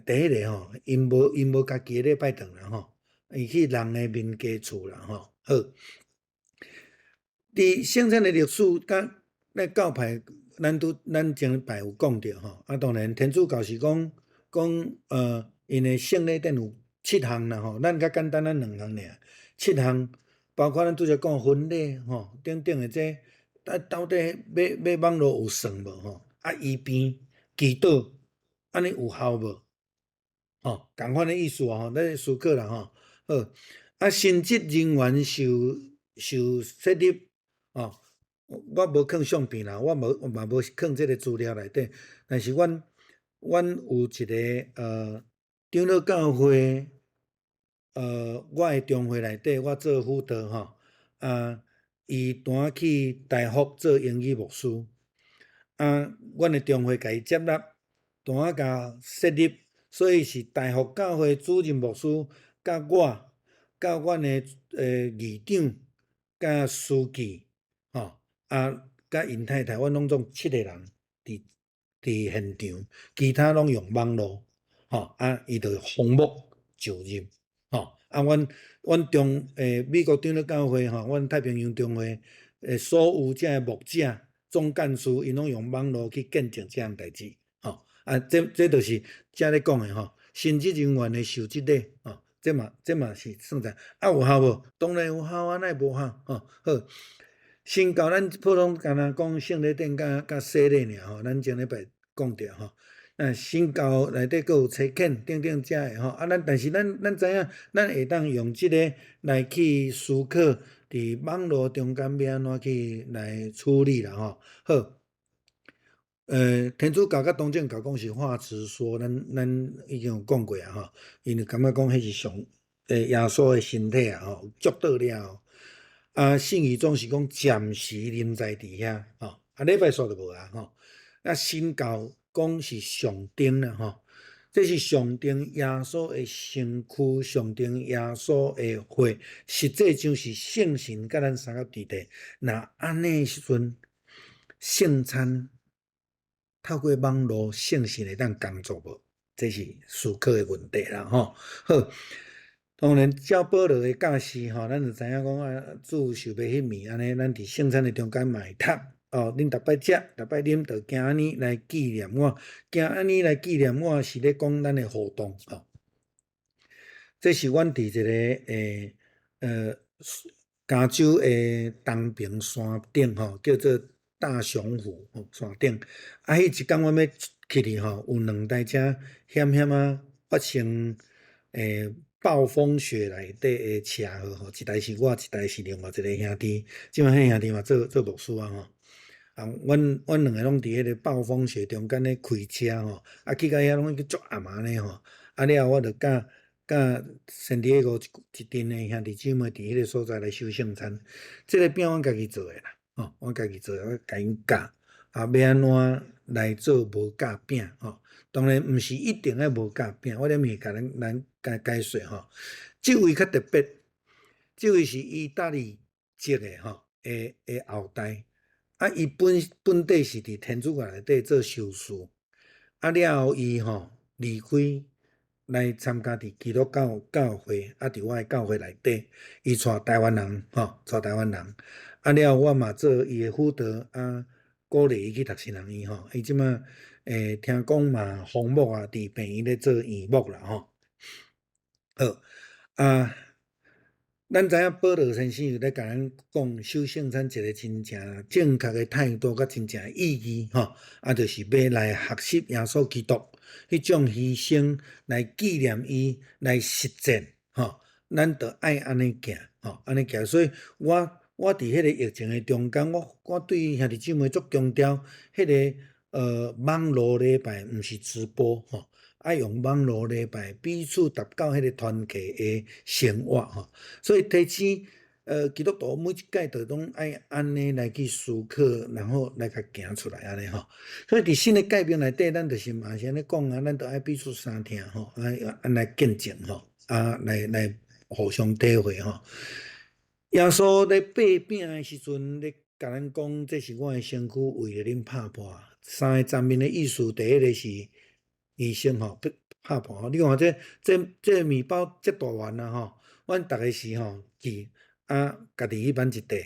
第一个吼，𪜶無家己的禮拜堂啦吼，伊去人的民家厝啦吼。好，佇聖餐的歷史佮咱教派，咱前擺有講著吼。啊，當然天主教是講，𪜶的聖禮典有七項啦吼，咱較簡單，咱兩項爾。七項包括咱拄才講婚禮吼等等的這，啊，到底欲網路有算無吼？啊，醫病祈禱。按呢有效無？吼，仝款的意思啊吼，咱思考啦吼。好，啊，神職人員受設立，吼，我無囥相片啦，我無嘛無囥這个資料內底，但是阮有一个長老教會，我的中會內底，我做輔導吼，啊，伊拄去大福做英語牧師，啊，阮的中會共伊接納。拄仔共設立，所以是大福教會主任牧師，佮我，佮阮的議長，佮書記，吼，啊，佮𪜶太太，阮攏總七个人佇現場，其他攏用網路，吼，啊，伊就奉牧就任，吼，啊，阮中美國長老教會吼，阮太平洋中會所有這个牧者、總幹事，𪜶攏用網路去見證這項代誌，吼。啊，這就是遮咧講的吼，神職人員的受洗禮，吼，這嘛是算在啊有效無？當然有效啊，哪會無效？吼，好，新教咱普通敢若講聖禮典佮洗禮爾吼，咱前禮拜講著吼。啊，新教內底閣有差遣等等遮的吼，啊，但是咱知影，咱會當用這个來去思考，佇網路中間欲按怎去來處理啦吼。好。天主教佮東正教講是化慈說，咱已經有講過啊吼，𪜶就感覺講彼是上耶穌的身體啊吼，祝禱了後，啊信義總是講暫時臨在佇遐吼，啊禮拜四就無啊吼，啊新教講是象徵啦吼，這是象徵耶穌的身軀，象徵耶穌的血，實際上是聖神佮咱相合佇底。若按呢時陣，聖餐透過網路聖神會當工作無？這是思考的問題啦吼。好，當然照保羅的教示吼，咱就知影講啊，主受欲彼暝按呢，咱佇聖餐的中間嘛會讀哦，恁逐擺食，逐擺啉，就行按呢來紀念我，行按呢來紀念我是咧講咱的活動吼。這是阮佇一个加州的東爿山頂吼，叫做大熊湖吼山頂。啊，彼一工阮欲去哩吼，有兩台車險險仔發生暴風雪內底的車禍吼，一台是我，一台是另外一个兄弟。這擺彼兄弟嘛做牧師啊吼。啊，阮兩个攏佇彼个暴風雪中間咧開車吼，啊去到遐攏已經足暗仔呢吼。啊了後我就佮聖地亞哥一陣的兄弟姊妹佇彼个所在來守聖餐。這个餅阮家己做的啦，吼，阮家己做的，我共𪜶教啊，欲按怎來做無酵餅吼。當然毋是一定愛無酵餅，我咧毋是共咱咱解解說吼。這位較特別，這位是意大利籍的吼，的後代。啊，伊本底是佇天主教內底做修士，啊了後伊吼離開來參加佇基督教教會，啊佇我的教會內底，伊娶台灣人吼，娶台灣人。啊了後我嘛做伊的輔導，啊鼓勵伊去讀神學院吼。伊這馬聽講嘛封牧啊，佇病院咧做院牧啦吼。好，啊。咱知影保羅先生有咧共咱講守聖餐一個真正正確的態度，佮真正的意義吼，啊，就是欲來學習耶穌基督彼種犧牲，來紀念伊，來實踐吼。咱著愛按呢行吼，按呢行。所以我佇彼個疫情的中間，我對兄弟姊妹足強調，彼個網路禮拜毋是直播吼。愛用網路禮拜彼此達到彼個團契的生活吼，所以提醒基督徒每一屆都攏愛按呢來去思考，然後來共行出來按呢吼。所以佇新的誡命內底，咱就是嘛是按呢講啊，咱著愛彼此相疼吼，愛按來見證吼，啊來互相體會吼。耶穌咧擘餅的時陣咧，共咱講，這是我的身軀，為著恁拍破。三個層面的意思，第一个是犧牲吼，拍破吼。你看這麵包遮大丸啊吼，阮逐个是吼去啊，家己去挽一塊，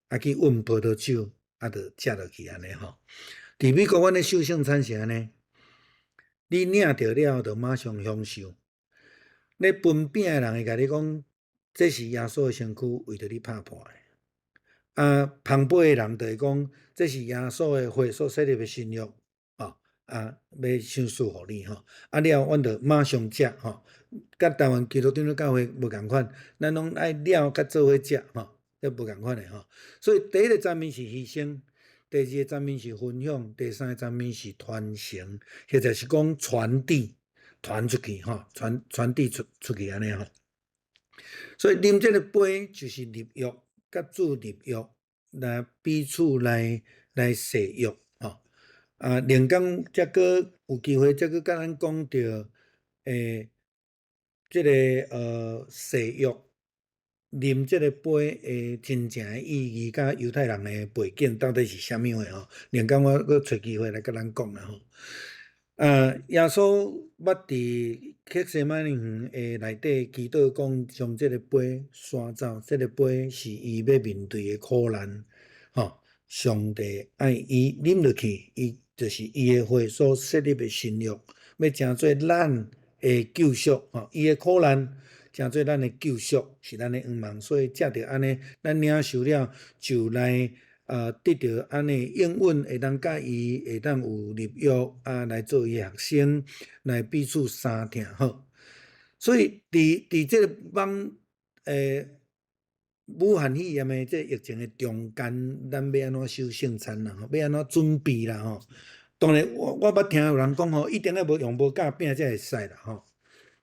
啊去塭葡萄酒，啊就食落去按呢吼。佇美國，阮咧守聖餐是按呢，你領著了後，就馬上享受。咧分餅的人會共你講，這是耶穌的身軀，為著你拍破的。啊，捧杯的人就會講，這是耶穌的血所設立的新約，吼，啊，欲賞賜予你吼。啊了後，阮就馬上食吼。佮台灣基督長老教會無仝款，咱攏愛了佮做伙食吼，這無仝款的吼。所以第一个層面是犧牲，第二個層面是分享，第三個層面是傳承，或者是講傳遞，傳出去吼，傳遞出去按呢吼。所以啉這个杯就是立約，佮主立約，來彼此來誓約吼。啊，靈工才閣有機會，才閣共咱講著，這个誓約，啉這个杯的真正的意義，佮猶太人的背景到底是啥物貨吼？靈工我閣揣機會來共咱講啦吼。啊，耶穌捌佇客西馬尼園的內底祈禱講，將這个杯徙走，這个杯是伊欲面對的苦難，吼。上帝愛伊啉落去，伊就是伊的血所設立的新約，欲成做咱的救贖，吼。伊的苦難成做咱的救贖，是咱的願望。所以藉著按呢，咱領受了就來得著按呢應允，會當佮伊會當有立約啊，來做伊的學生，來彼此相疼好。所以佇這个網武漢肺炎的這疫情的中間，咱欲按怎守聖餐啦？吼，欲按怎準備啦？吼，當然我捌聽有人講吼，一定愛無用無夾餅才會使啦吼。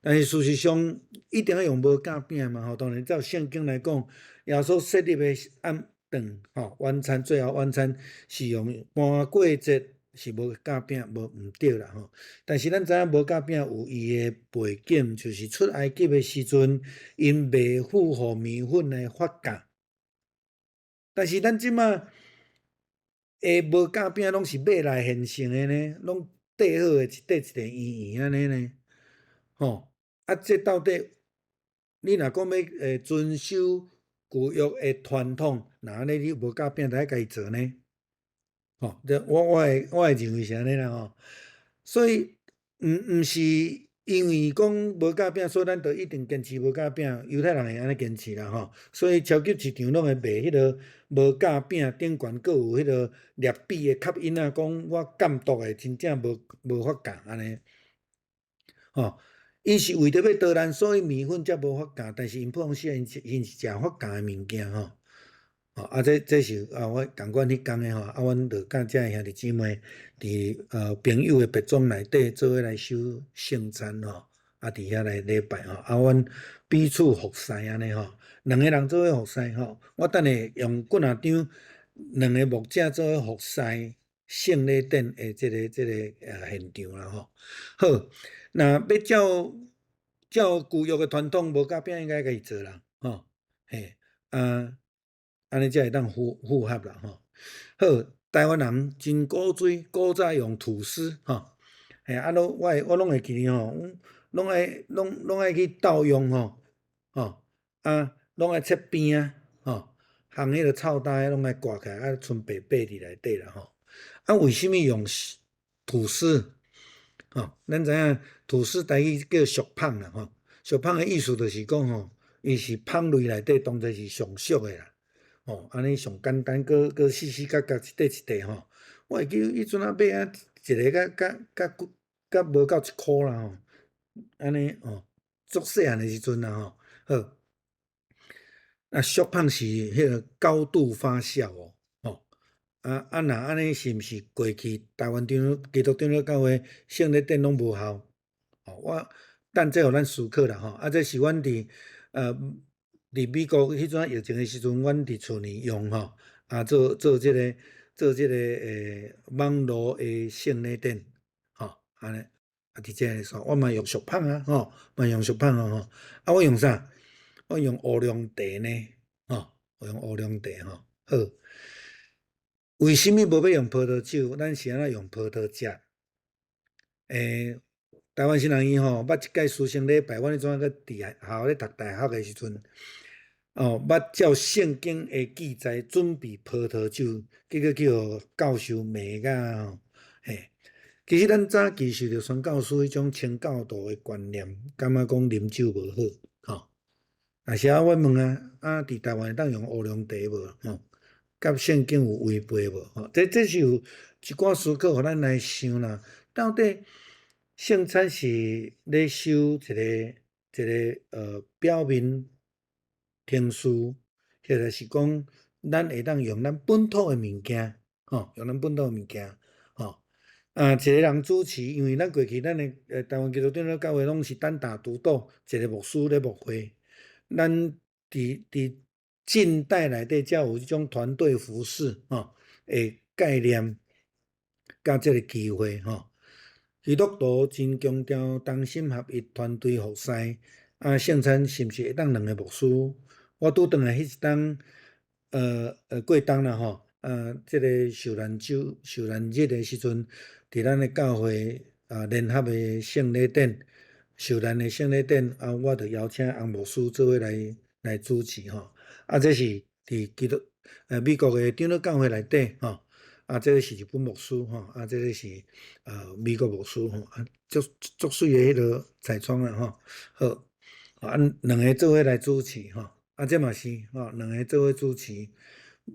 但是事實上，一定愛用無夾餅嘛吼。當然照聖經來講，耶穌設立的暗頓吼晚餐，最後晚餐是用盤過節是無夾餅，無毋對啦吼。但是咱知影無夾餅有伊的背景，就是出埃及的時陣，𪜶袂赴予麵粉來發酵。但是咱這馬的無夾餅攏是買來現成的呢，攏綴好的一塊一塊圓圓按呢呢，吼。啊，這到底你若講欲遵守舊約的傳統，若按呢你無夾餅，就愛家己做呢？吼，這我會認為是按呢啦吼。所以毋是因為講無夾餅，所以咱就一定堅持無夾餅。猶太人會按呢堅持啦吼。所以超級市場攏會賣彼个無夾餅，頂懸閣有彼个粒米的吸音啊，講我監督的真正無發酵按呢。吼，𪜶是為著欲逃難，所以麵粉才無發酵。但是𪜶普通時𪜶是食發酵的物件吼。吼，啊，這是啊，我仝款彼工的吼，啊，阮就佮遮的兄弟姊妹佇朋友的別莊內底做伙來守聖餐吼，啊，佇遐來禮拜吼，啊，阮彼此服侍按呢吼，兩个人做伙服侍吼，我等下用幾若張兩个牧者做伙服侍聖禮典的這个現場啦吼。好，若欲照照舊約的傳統，無夾餅應該家己做啦，吼，嘿，啊，按呢才會當符合啦，吼。好，台灣人真古錐，古早用吐司，吼，嘿，啊，攏我攏會記得吼，攏愛去鬥用吼，吼，啊，攏愛切邊仔，吼，烘彼个臭焦攏愛割起來，啊，賰白白佇內底啦，吼。啊，為啥物用吐司？吼，咱知影吐司台語叫俗麭啦，吼，俗麭的意思就是講吼，伊是麭類內底當作是上俗的啦，吼，按呢上簡單，閣閣四四角角一塊一塊吼。我會記彼陣仔買啊，一个甲甲甲甲無夠一箍啦吼，按呢吼，足細漢的時陣啦吼，好。啊，俗麭是彼个高度發酵哦，吼，啊啊若按呢是毋是過去台灣長基督長老教會聖禮典攏無效？吼，我等這予咱思考啦吼，啊，這是阮佇美國彼陣疫情的時陣，阮佇厝裡用吼，啊做這個網路的聖禮典，吼，按呢，啊佇這个說，我嘛用俗麭啊，吼，嘛用俗麭啊吼，啊我用啥？我用烏龍茶呢，吼，我用烏龍茶吼，好。為啥物無欲用葡萄酒？咱是按怎用葡萄汁？台灣新人院吼，捌一擺師生禮拜，阮彼陣閣佇學校咧讀大學的時陣，哦，捌照聖經的記載準備葡萄酒，結果去予教授罵甲吼，嘿。其實咱早期受著宣教師彼種清教徒的觀念，感覺講啉酒無好，吼。但是啊，我問啊，啊，佇台灣會當用烏龍茶無？吼，佮聖經有違背無？吼，這是有一寡思考，予咱來想啦。到底聖餐是咧守一個表面程序，或者是講咱會當用咱本土的物件，吼，用咱本土的物件，吼。啊，一個人主持，因為咱過去咱的台灣基督長老教會攏是單打獨鬥，一個牧師咧牧會。咱佇近代內底才有這種團隊服侍吼的概念，佮這個機會吼。基督徒真強調同心合一、團隊服侍。啊，聖餐是毋是會當兩個牧師？我拄轉來彼一冬，過冬啦吼，啊，這個受難週、受難日的時陣，佇咱的教會啊聯合的聖禮典、受難的聖禮典，啊，我就邀請洪牧師做伙來主持吼。啊，這是佇基督美國的長老教會內底吼。啊，這個是日本牧師吼，啊，這個是美國牧師吼，啊，足足媠的彼个彩妝啦吼，好，啊，兩个做伙來主持吼，啊，這嘛是吼，兩个做伙主持，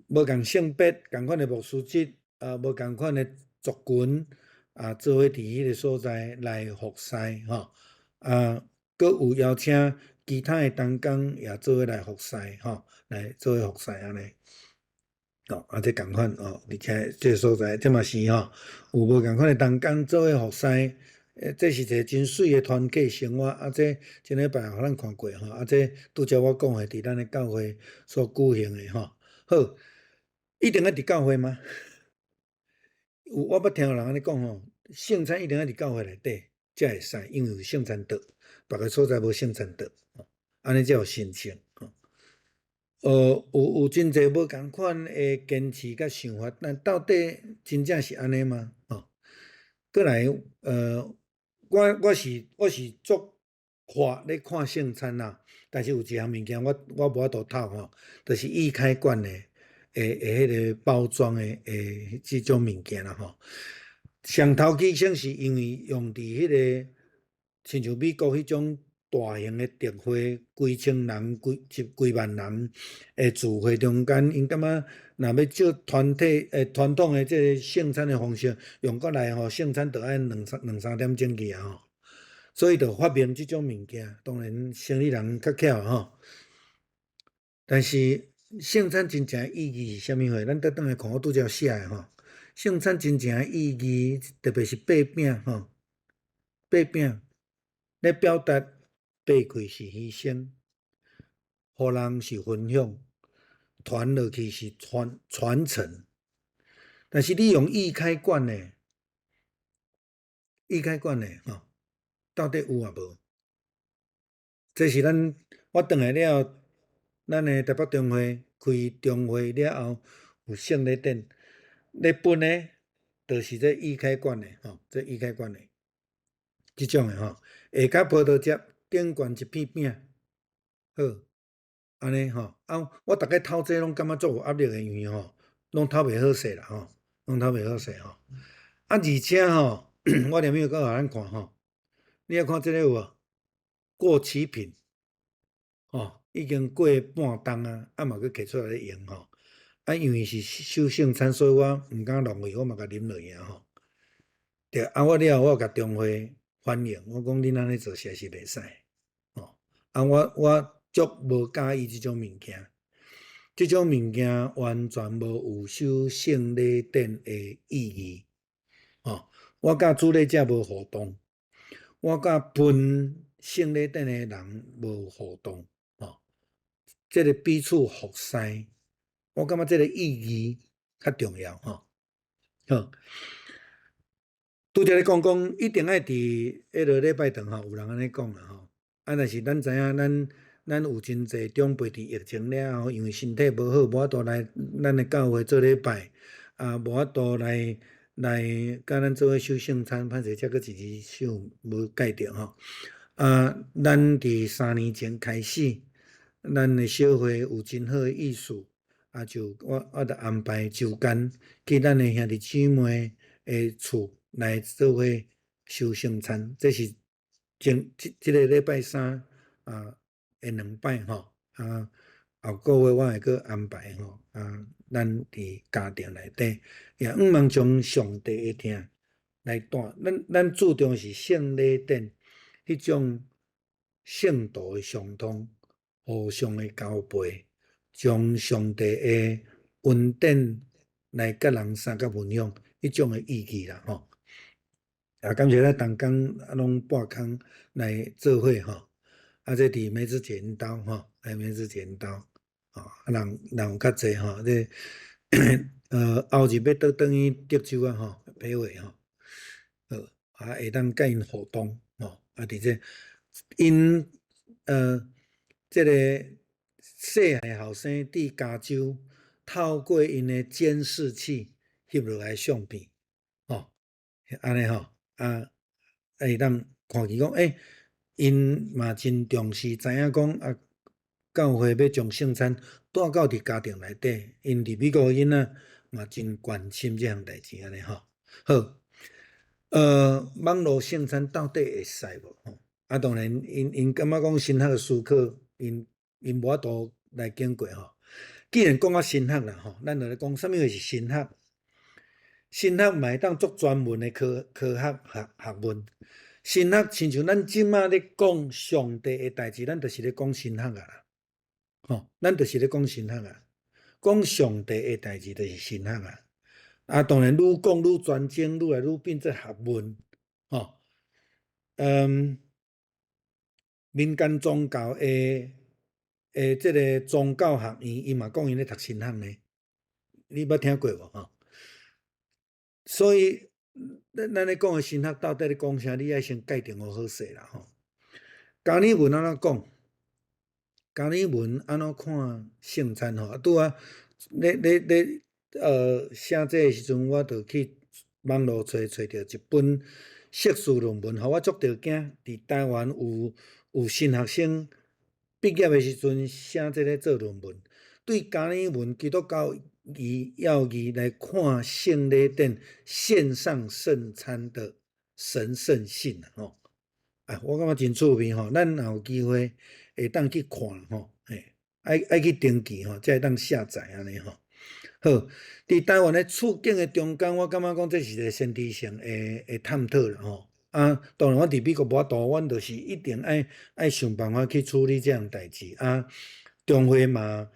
無仝性別，仝款的牧師職，啊，無仝款的族群，啊，做伙佇彼个所在來服侍吼，啊，閣有邀請其他的同工也做伙來服侍吼，來做伙服侍按呢。哦，啊，這仝款哦，而且這个所在，這嘛是吼，有無仝款的同工做伙服侍，這是一个真媠的團體生活。啊，這前禮拜予咱看過吼，啊，這拄才我講的，佇咱的教會所舉行的吼。好，一定愛佇教會嗎？有我捌聽有人按呢講吼，聖餐一定愛佇教會內底才會使，因為有聖餐桌，別个所在無聖餐桌，按呢才有神聖。有真濟無仝款的堅持佮想法，但到底真正是按呢嗎？吼，過來，我是足闊咧看聖餐啦，但是有一項物件我無法度透吼，就是易開罐的彼个包裝的這種物件啦吼。上頭起先是因為用佇彼个親像美國彼種大型的特會，幾千人、幾萬人的聚會中間，𪜶感覺若欲照團體傳統的這个聖餐的方式用過來吼，聖餐就愛兩三點鐘去啊吼，所以就發明這種物件。當然生意人較巧吼，但是聖餐真正的意義是啥物貨？咱綴轉來看，我拄才寫的吼，聖餐真正的意義，特別是擘餅吼，擘餅咧表達擘開是犧牲，予人是分享，傳落去是傳承。但是你用易開罐的，易開罐的吼，到底有抑無？這是咱我轉來了，咱的台北中會開中會了後，有聖禮典咧分的，就是這易開罐的吼，這易開罐的，這種的吼，下跤葡萄汁，頂懸一片餅，好，按呢吼，啊，我逐擺偷這攏感覺足有壓力的，因為吼，攏偷袂好勢啦吼，攏偷袂好勢吼。啊，而且吼，我連尾閣予咱看吼，你愛看這個有無？過期品，吼，已經過半冬啊，啊嘛閣提出來用吼。啊，因為是守聖餐，所以我毋敢浪費，我嘛共啉落去啊吼。對，啊，我了後我有共中會反映，我講恁按呢做實在是袂使，吼。啊，我足無佮意這種物件，這種物件完全無有守聖禮典的意義，吼。我佮主禮者無互動，我佮分聖禮典的人無互動，吼。這個彼此服侍，我感覺這個意義較重要，吼。好，拄才咧講講，一定愛佇彼个禮拜堂吼，有人按呢講啦吼。啊，但是咱知影，咱有真濟長輩佇疫情了後，因為身體無好，無法度來咱的教會做禮拜，啊，無法度來佮咱做伙守聖餐，歹勢才閣一支手無蓋著吼。啊，咱佇3年前開始，咱的小會有真好的意思，啊，就我就安排周間去咱的兄弟姊妹的厝來做伙守聖餐，這是前這個禮拜三啊的兩擺吼，啊後個月我會閣安排吼，啊，咱佇家庭內底也向望將上帝的疼來帶，咱注重是聖禮典彼種聖徒的相通，互相的交陪，將上帝的恩典來佮人相佮分享，彼種的意義啦吼。啊，感謝咱同工啊，攏撥空來做伙吼。啊，這佇梅子剪刀吼，來梅子剪刀，吼，啊人有較濟吼，這後日欲倒轉去德州啊吼，北會吼，好，啊會當佮𪜶互動吼，啊，佇這𪜶這个細漢後生佇加州透過𪜶的監視器翕落來相片，吼，按呢吼，啊，會當看見講，欸，𪜶嘛真重視，知影講啊，教會欲將聖餐帶到佇家庭內底，𪜶佇美國囡仔嘛真關心這項代誌，按呢吼。好，網路聖餐到底會使無？吼，啊，當然，𪜶感覺講神學的思考，𪜶無法度來經過吼。既然講到神學啦吼，咱就來講啥物貨是神學。神學嘛會當做專門的科學學問。神學親像咱這馬咧講上帝的代誌，咱就是咧講神學啊啦。吼，咱就是咧講神學啊。講上帝的代誌就是神學啊。啊，當然愈講愈專精，愈來愈變做學問。吼，民間宗教的這个宗教學院，伊嘛講𪜶咧讀神學呢。你捌聽過無？吼？所以，咱咧講的神學到底咧講啥？你愛先界定予好勢啦吼。加爾文按怎講？加爾文按怎看聖餐吼？啊，拄仔咧咧咧，寫這个時陣，我就去網路揣揣著一本碩士論文，予我足著驚。佇台灣有神學生畢業的時陣寫這个做論文，對加爾文基督教義要義來看聖禮典線上聖餐的神聖性吼。啊，我感覺真趣味吼，咱若有機會會當去看吼，嘿，愛去登記吼，才會當下載按呢吼。好，佇台灣的處境的中間，我感覺講這是一个先知性的探討啦吼。啊，當然我佇美國無法度，阮就是一定愛想辦法去處理這項代誌啊。中會嘛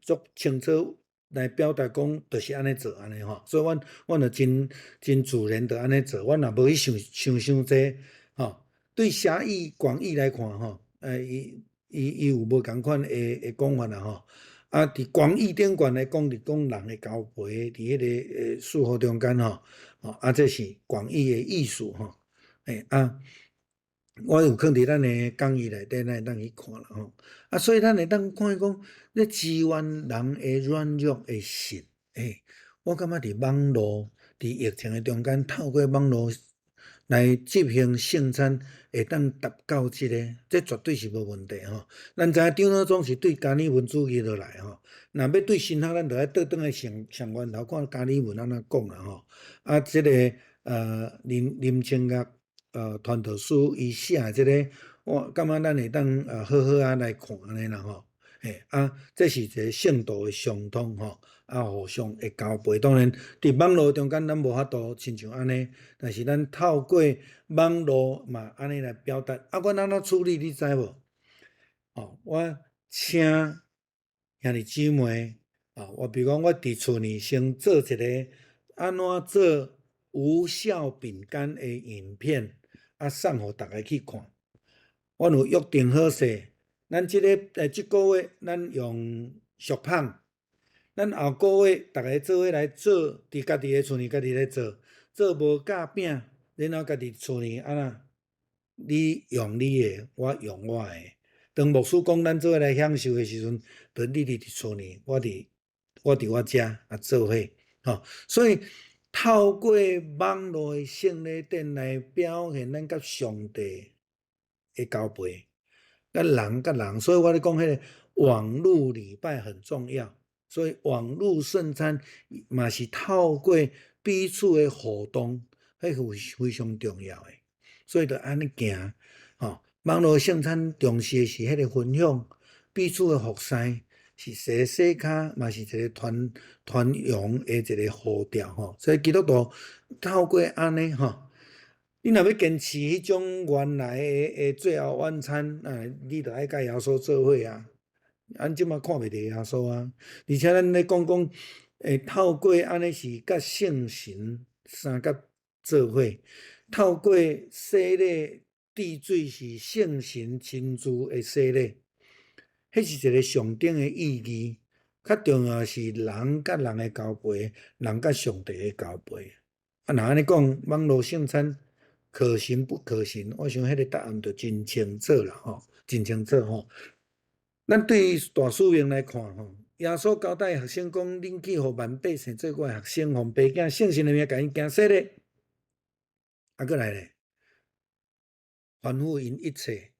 足清楚來表達講，就是按呢做按呢吼，所以阮就真自然就按呢做，阮也無去想想傷濟吼。對狹義廣義來看吼，伊有無仝款的講法啦吼。啊，佇廣義頂懸來講，是講人的交陪，佇彼个四福中間吼，吼啊，這是廣義的意思吼。欸啊，我有囥佇咱的講義內底，咱會當去看啦吼。啊，所以咱會當看講，咧支援人的軟弱的信，我感覺佇網路，佇疫情的中間，透過網路來執行聖餐，會當達到這个，這絕對是無問題吼。咱知影長老總是對加爾文主義落來吼，若欲對神學，咱就愛倒轉來上上源頭看加爾文按怎講啦吼。啊，這个林清岳傳道師伊寫的這个，我感覺咱會當好好仔來看按呢啦吼。啊，這是一个聖徒的相通吼，啊，互相會交陪。當然，佇網路中間咱無法度親像按呢，但是咱透過網路嘛按呢來表達。啊，阮按怎處理你知無？哦，我請兄弟姊妹，啊，我比如講，我佇厝裡先做一个按怎做無酵餅乾的影片，啊，送予逐家去看。阮有約定好勢，咱這个這個月咱用俗麭，咱後個月逐家做伙來做，佇家己的厝裡家己來做，做無酵餅，然後家己厝裡按怎？你用你的，我用我的。當牧師講咱做伙來享受的時陣，就你佇厝裡，我佇我遮啊做伙，吼。所以透過網路的聖禮典來表現咱佮上帝的交陪，佮人佮人，所以我咧講彼个網路禮拜很重要。所以網路聖餐嘛是透過彼此的互動，彼是非常重要的。所以就按呢行，吼。網路聖餐重視的是彼个分享，彼此的服侍，是洗洗跤，嘛是一个傳傳揚的一個呼召吼。所以基督徒透過按呢吼，你若欲堅持彼種原來的最後晚餐，啊，你就愛佮耶穌做伙啊。咱這馬看袂著耶穌啊，而且咱咧講講，透過按呢是佮聖神相佮做伙，透過洗禮滴水是聖神親自的洗禮，彼是一个上頂的意義。較重要是人佮人的交陪，人佮上帝的交陪。啊，若按呢講，網路聖餐可行不可行？我想彼个答案就真清楚啦，吼，真清楚吼。咱對大使命來看，吼，耶穌交代學生講：恁去予萬百姓做我的學生，奉父子聖神的名共𪜶行洗禮。啊，閣來咧，吩咐𪜶一切，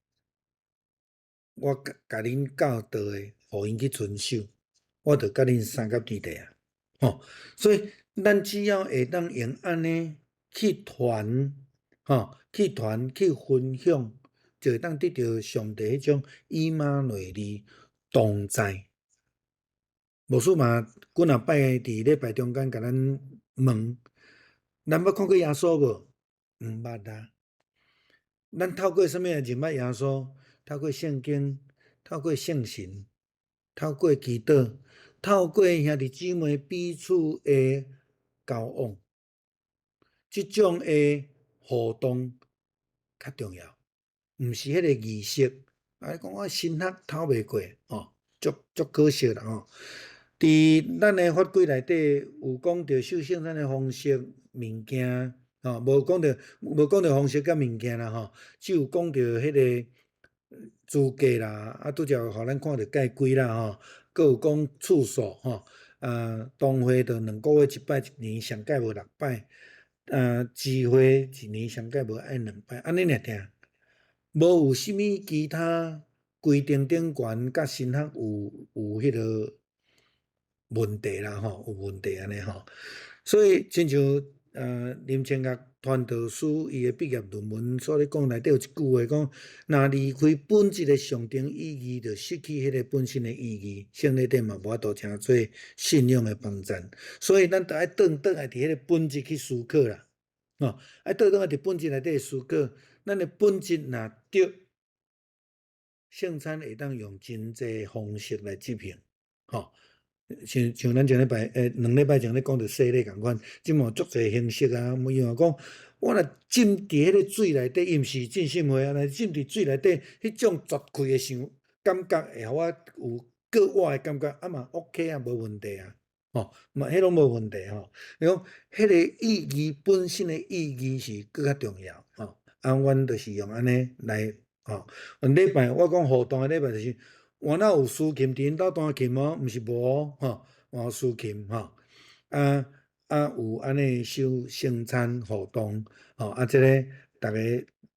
我共恁教導的，予𪜶去遵守，我就佮恁相佮佇咧啊，吼。所以咱只要會當用按呢去傳，吼，去傳去分享，就會當得著上帝彼種以馬內利同在。牧師嘛幾若擺佇禮拜中間共咱問：咱捌看過耶穌無？毋捌啊。咱透過啥物來認捌耶穌？透過聖經，透過聖神，透過祈禱，透過兄弟姊妹彼此的交往，這種的互動較重要，毋是彼个儀式。啊，講我神學透袂過，吼，足足可惜啦吼。佇咱的法規內底有講著守聖餐的方式、物件，吼，無講著方式佮物件啦吼，只有講著彼个資格啦，啊，拄才予咱看著界規啦吼，閣有講次數吼，啊，同會著2個月一擺，一年上蓋無六擺，啊，支會一年上蓋無愛兩擺，按呢爾爾，無有啥物其他規定頂懸佮神學有彼个問題啦吼，有問題按呢吼，所以親像林清岳傳道師伊的畢業論文所咧講內底有一句話講，若離開本質的象徵意義，就失去彼個本身的意義，聖禮典嘛無法度成做信仰的幫贊。所以咱著愛轉轉來佇彼個本質去思考啦，吼，愛倒轉來佇本質內底思考，咱的本質若對，聖餐會當用真濟方式來執行，吼。像咱前禮拜2禮拜前咧講著洗禮仝款，這嘛有足濟形式啊。伊嘛講，我若浸佇彼个水內底，伊毋是浸信會啊，若浸佇水內底，彼種絕開的想感覺，會予我有格外的感覺，啊嘛 OK 啊，無問題啊，吼，嘛彼攏無問題吼。伊講彼个意義本身的意義是閣較重要，吼。啊，阮就是用按呢來吼。禮拜我講互動的禮拜就是，原來有司琴佇𪜶兜彈琴哦，毋是無哦，吼，有司琴吼，啊啊有按呢守聖餐互動，吼，啊這个逐家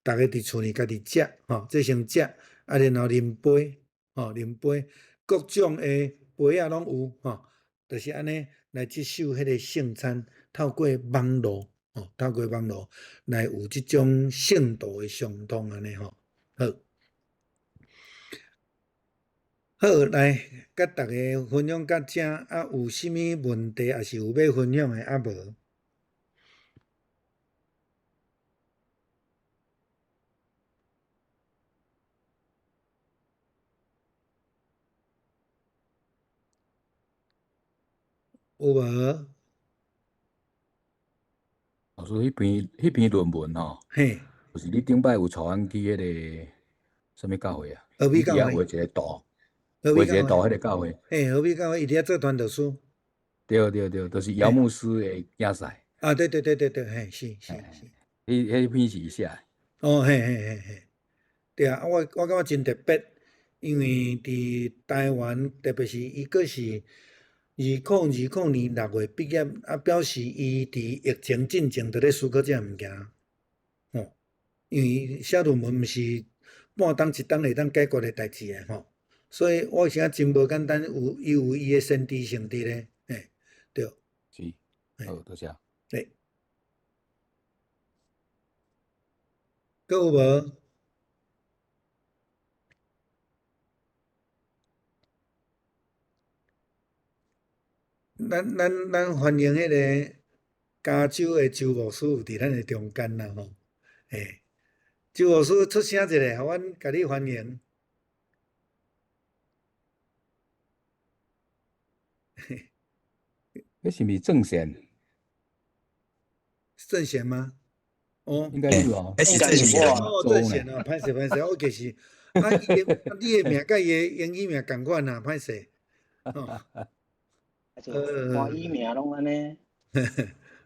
逐家佇厝裡家己食，吼，這先食，啊然後啉杯，吼，啉杯，各種的杯仔攏有，吼，就是按呢來接受彼個聖餐，透過網路，吼，透過網路來有這種聖道的相通按呢吼，好。好，來，佮逐家分享到遮，啊，有啥物問題，抑是有欲分享的，啊無？有無？老師，彼篇論文吼，就是你頂擺有帶阮去彼个啥物教會啊？和美教會。畫一個圖，畫一個圖，彼個教會。嘿，和美教會伊佇遐做傳道師。對對對，就是姚牧師的囝婿。啊，對對對對對，嘿，是是是。彼篇是伊寫的。哦，嘿嘿嘿嘿，對啊，我感覺真特別，因為佇台灣，特別是伊閣是2020年6月畢業，啊，表示伊佇疫情進前就咧思考這項物件，吼，因為寫論文毋是半冬一冬會當解決的代誌的吼，所以我是感覺真無簡單，有伊有伊的先知性佇咧，嘿，對。是，好，多謝。對。閣有無？咱歡迎彼個加州的周牧師有佇咱的中間啦吼，嘿，周牧師出聲一下，予阮共你歡迎。彼是毋是鄭賢？鄭賢嗎？哦，應該是哦。彼是鄭賢。哦，鄭賢啊，歹勢歹勢，我其實啊，伊的你的名佮伊的英語名仝款啊，歹勢。哦。換伊名攏按呢。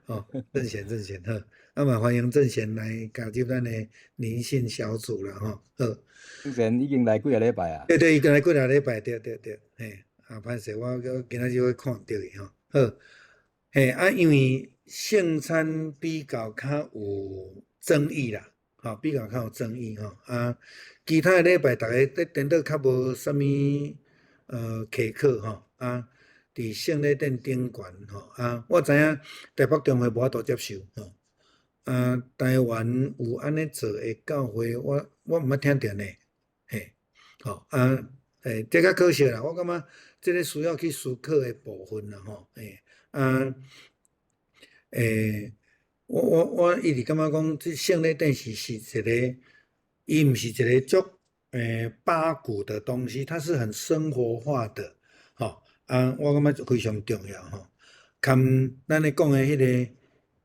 哦，鄭賢鄭賢好，啊嘛歡迎鄭賢來加入咱的靈性小組啦吼，好。鄭賢已經來幾个禮拜啊？對對，已經來幾个禮拜，對對對，嘿，啊歹勢，我今仔日閣看著伊吼，好，嘿啊，因為聖餐比較較有爭議啦，吼，比較較有爭議吼，啊，其他的禮拜逐家咧顛倒較無啥物課課吼，啊。佇聖禮殿頂懸吼啊，我知影台北中會無法度接受吼，啊，台灣有按呢做的教會，我毋捌聽著呢，嘿，吼啊，欸，這較可惜啦，我感覺這个需要去思考的部分啦吼，嘿，啊，欸，我一直感覺講，這聖禮殿是一个，伊毋是一个足八股的東西，它是很生活化的，吼。啊，我感覺非常重要吼，含咱咧講的彼个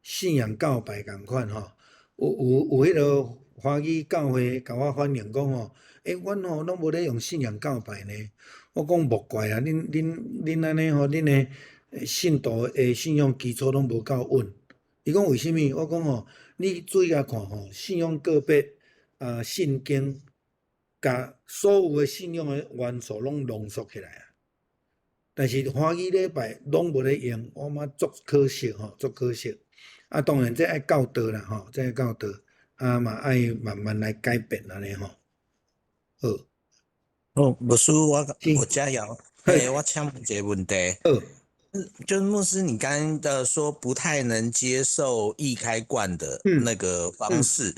信仰告白仝款吼，有彼个華語教會共我反映講吼，欸，阮吼攏無咧用信仰告白呢。我講莫怪啊，恁按呢吼，恁的信徒的信仰基礎攏無夠穩。伊講為啥物？我講吼，你注意共看吼，信仰告白啊，信經，共所有的信仰的元素攏濃縮起來啊。但是華語禮拜攏無咧用，我感覺足可惜吼，足可惜。啊，當然這愛教導啦吼，這愛教導，啊嘛愛慢慢來改變按呢吼。好。哦，牧師，我加油。欸，我請問一個問題。好。就是牧師，你剛剛的說不太能接受易開罐的那個方式。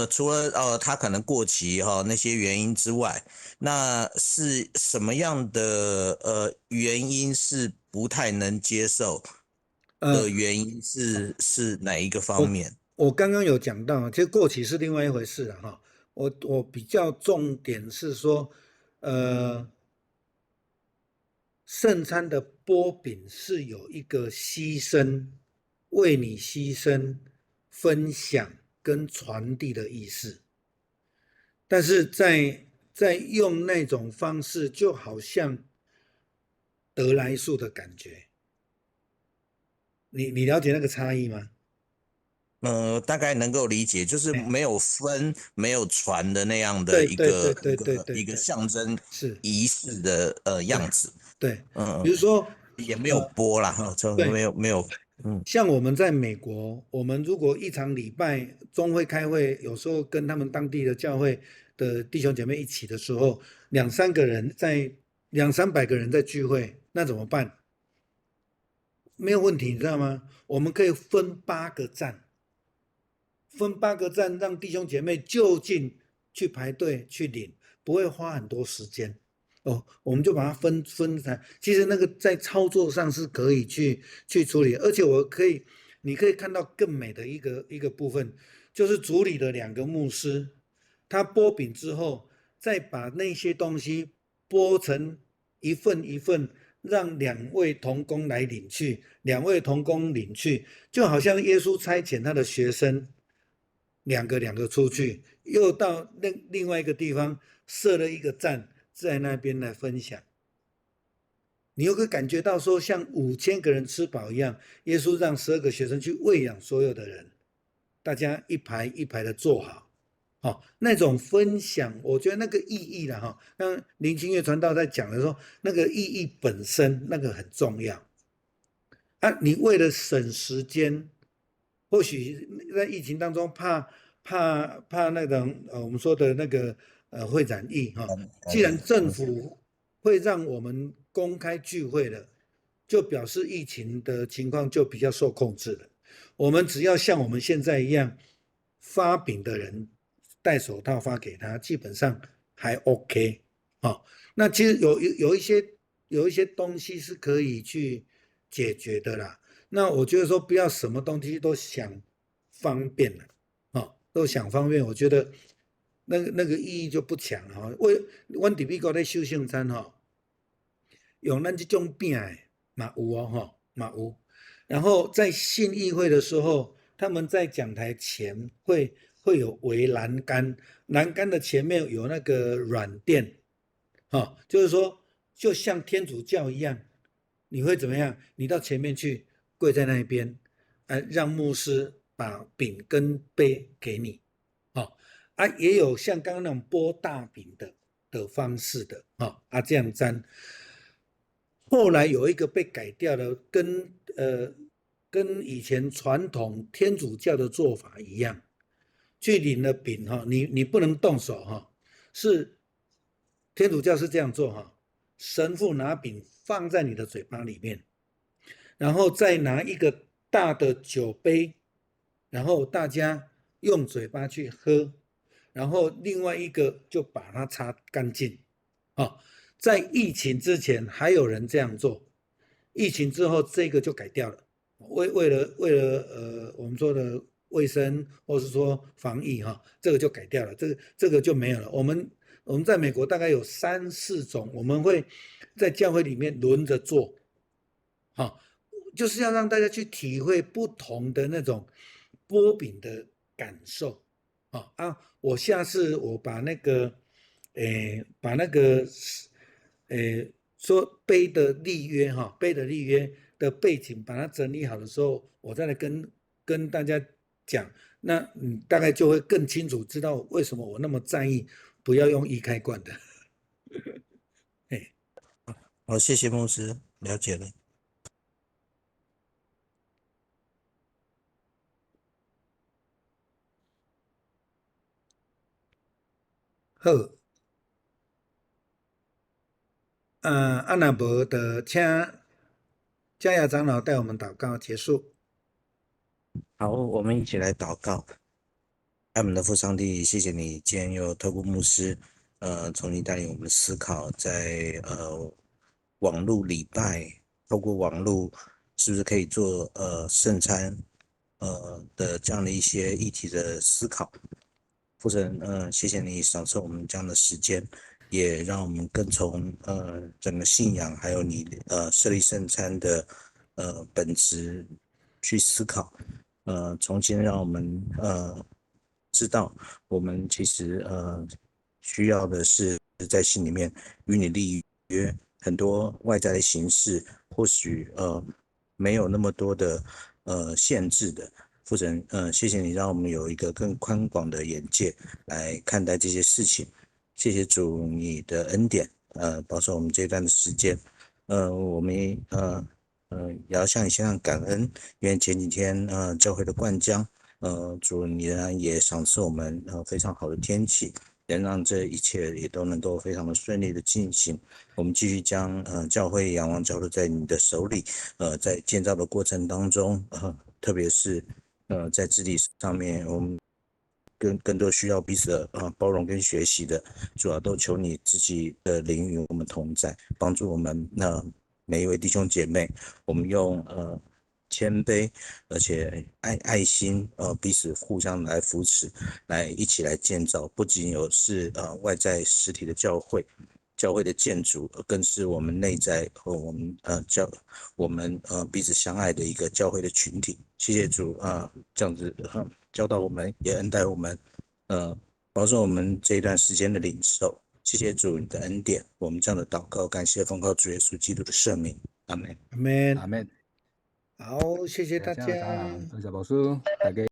除了它可能過期哈那些原因之外，那是什麼樣的原因是不太能接受的原因是哪一個方面？我剛剛有講到，其實過期是另外一回事了哈。我比較重點是說，聖餐的擘餅是有一個犧牲，為你犧牲分享跟傳遞的意思，但是在用那種方式，就好像得來速的感覺。你了解那個差異嗎？大概能夠理解，就是沒有分、沒有傳的那樣的一個一個象徵是儀式的樣子。對，嗯，比如說也沒有剝啦，哈，就沒有沒有，嗯。像我們在美國，我們如果一場禮拜中會開會，有時候跟他們當地的教會的弟兄姐妹一起的時候，兩三個人在兩三百個人在聚會，那怎麼辦？沒有問題，你知道嗎？我們可以分八個站。分八個站，讓弟兄姐妹就近去排隊去領，不會花很多時間哦。我們就把它分開。其實那個在操作上是可以去處理，而且我可以，你可以看到更美的一個部分，就是組裡的兩個牧師，他擘餅之後，再把那些東西剝成一份一份，讓兩位同工來領去，兩位同工領去，就好像耶穌差遣他的學生。兩個兩個出去，又到另外一個地方設了一個站，在那邊來分享。你又會感覺到說，像5000個人吃飽一樣，耶穌讓12個學生去餵養所有的人，大家一排一排的坐好，好，那種分享，我覺得那個意義了哈。剛林清月傳道在講的時候，那個意義本身那個很重要啊。你為了省時間。或許在疫情當中怕那種我們說的那個會染疫哈。既然政府會讓我們公開聚會了，就表示疫情的情況就比較受控制了。我們只要像我們現在一樣，發餅的人戴手套發給他，基本上還 OK 哦。那其實有一些東西是可以去解決的啦。那我覺得說不要什麼東西都想方便了，哦，都想方便，我覺得那個意義就不強了。阮佇美國咧守聖餐吼，用咱這種餅的嘛有哦吼，嘛有。然後在信義會的時候，他們在講台前會有圍欄杆，欄杆的前面有那個軟墊，哈，就是說就像天主教一樣，你會怎麼樣？你到前面去跪在那邊，讓牧師把餅跟杯給你，哦，啊，也有像剛剛那種剝大餅的方式的，哦，啊，這樣沾。後來有一個被改掉了，跟以前傳統天主教的做法一樣，去領了餅哈，你不能動手哈，是天主教是這樣做哈，神父拿餅放在你的嘴巴裡面，然後再拿一個大的酒杯，然後大家用嘴巴去喝，然後另外一個就把它擦乾淨，啊。在疫情之前還有人這樣做，疫情之後這個就改掉了。為了我們說的衛生或是說防疫哈，這個就改掉了，這個就沒有了。我們在美國大概有三四種，我們會在教會裡面輪着做，哈，就是要讓大家去體會不同的那種擘餅的感受。啊啊，我下次我把那個，把那個。說杯的立約哈，杯的立約的背景，把它整理好的時候，我再來跟大家講，那你大概就會更清楚知道為什麼我那麼在意不要用易開罐的。好，謝謝牧師，了解了。好。啊，若無就請嘉雅長老帶我們禱告結束。好，我們一起來禱告。愛我們的父上帝，謝謝你今天又透過牧師，重新帶領我們思考在，在網路禮拜，透過網路是不是可以做聖餐，的這樣的一些議題的思考。父神，謝謝你賞賜我們這樣的時間。也讓我們更從整個信仰，還有你設立聖餐的本質去思考，重新讓我們知道，我們其實需要的是在心裡面與你立約，很多外在的形式或許沒有那麼多的限制的，父神，謝謝你讓我們有一個更寬廣的眼界來看待這些事情。謝謝主你的恩典，保守我們這段的時間，我們也要向你獻上感恩，因為前幾天教會的灌漿，主你仍然也賞賜我們非常好的天氣，能讓這一切也都能夠非常的順利的進行。我們繼續將教會仰望交託在你的手裡，在建造的過程當中，特別是在肢體上面，我們更多需要彼此的包容跟學習的，主要都求你自己的靈與我們同在，幫助我們那每一位弟兄姐妹，我們用謙卑而且愛心彼此互相來扶持，來一起來建造，不僅有是外在實體的教會，教會的建築，更是我們內在和我們教我們彼此相愛的一個教會的群體。謝謝主啊，這樣子教導我們，也恩待我們，保守我們這一段時間的領受。謝謝主你的恩典，我們這樣的禱告，感謝奉靠主耶穌基督的聖名，阿門。阿門。阿門。好，謝謝大家。多謝牧師，大家。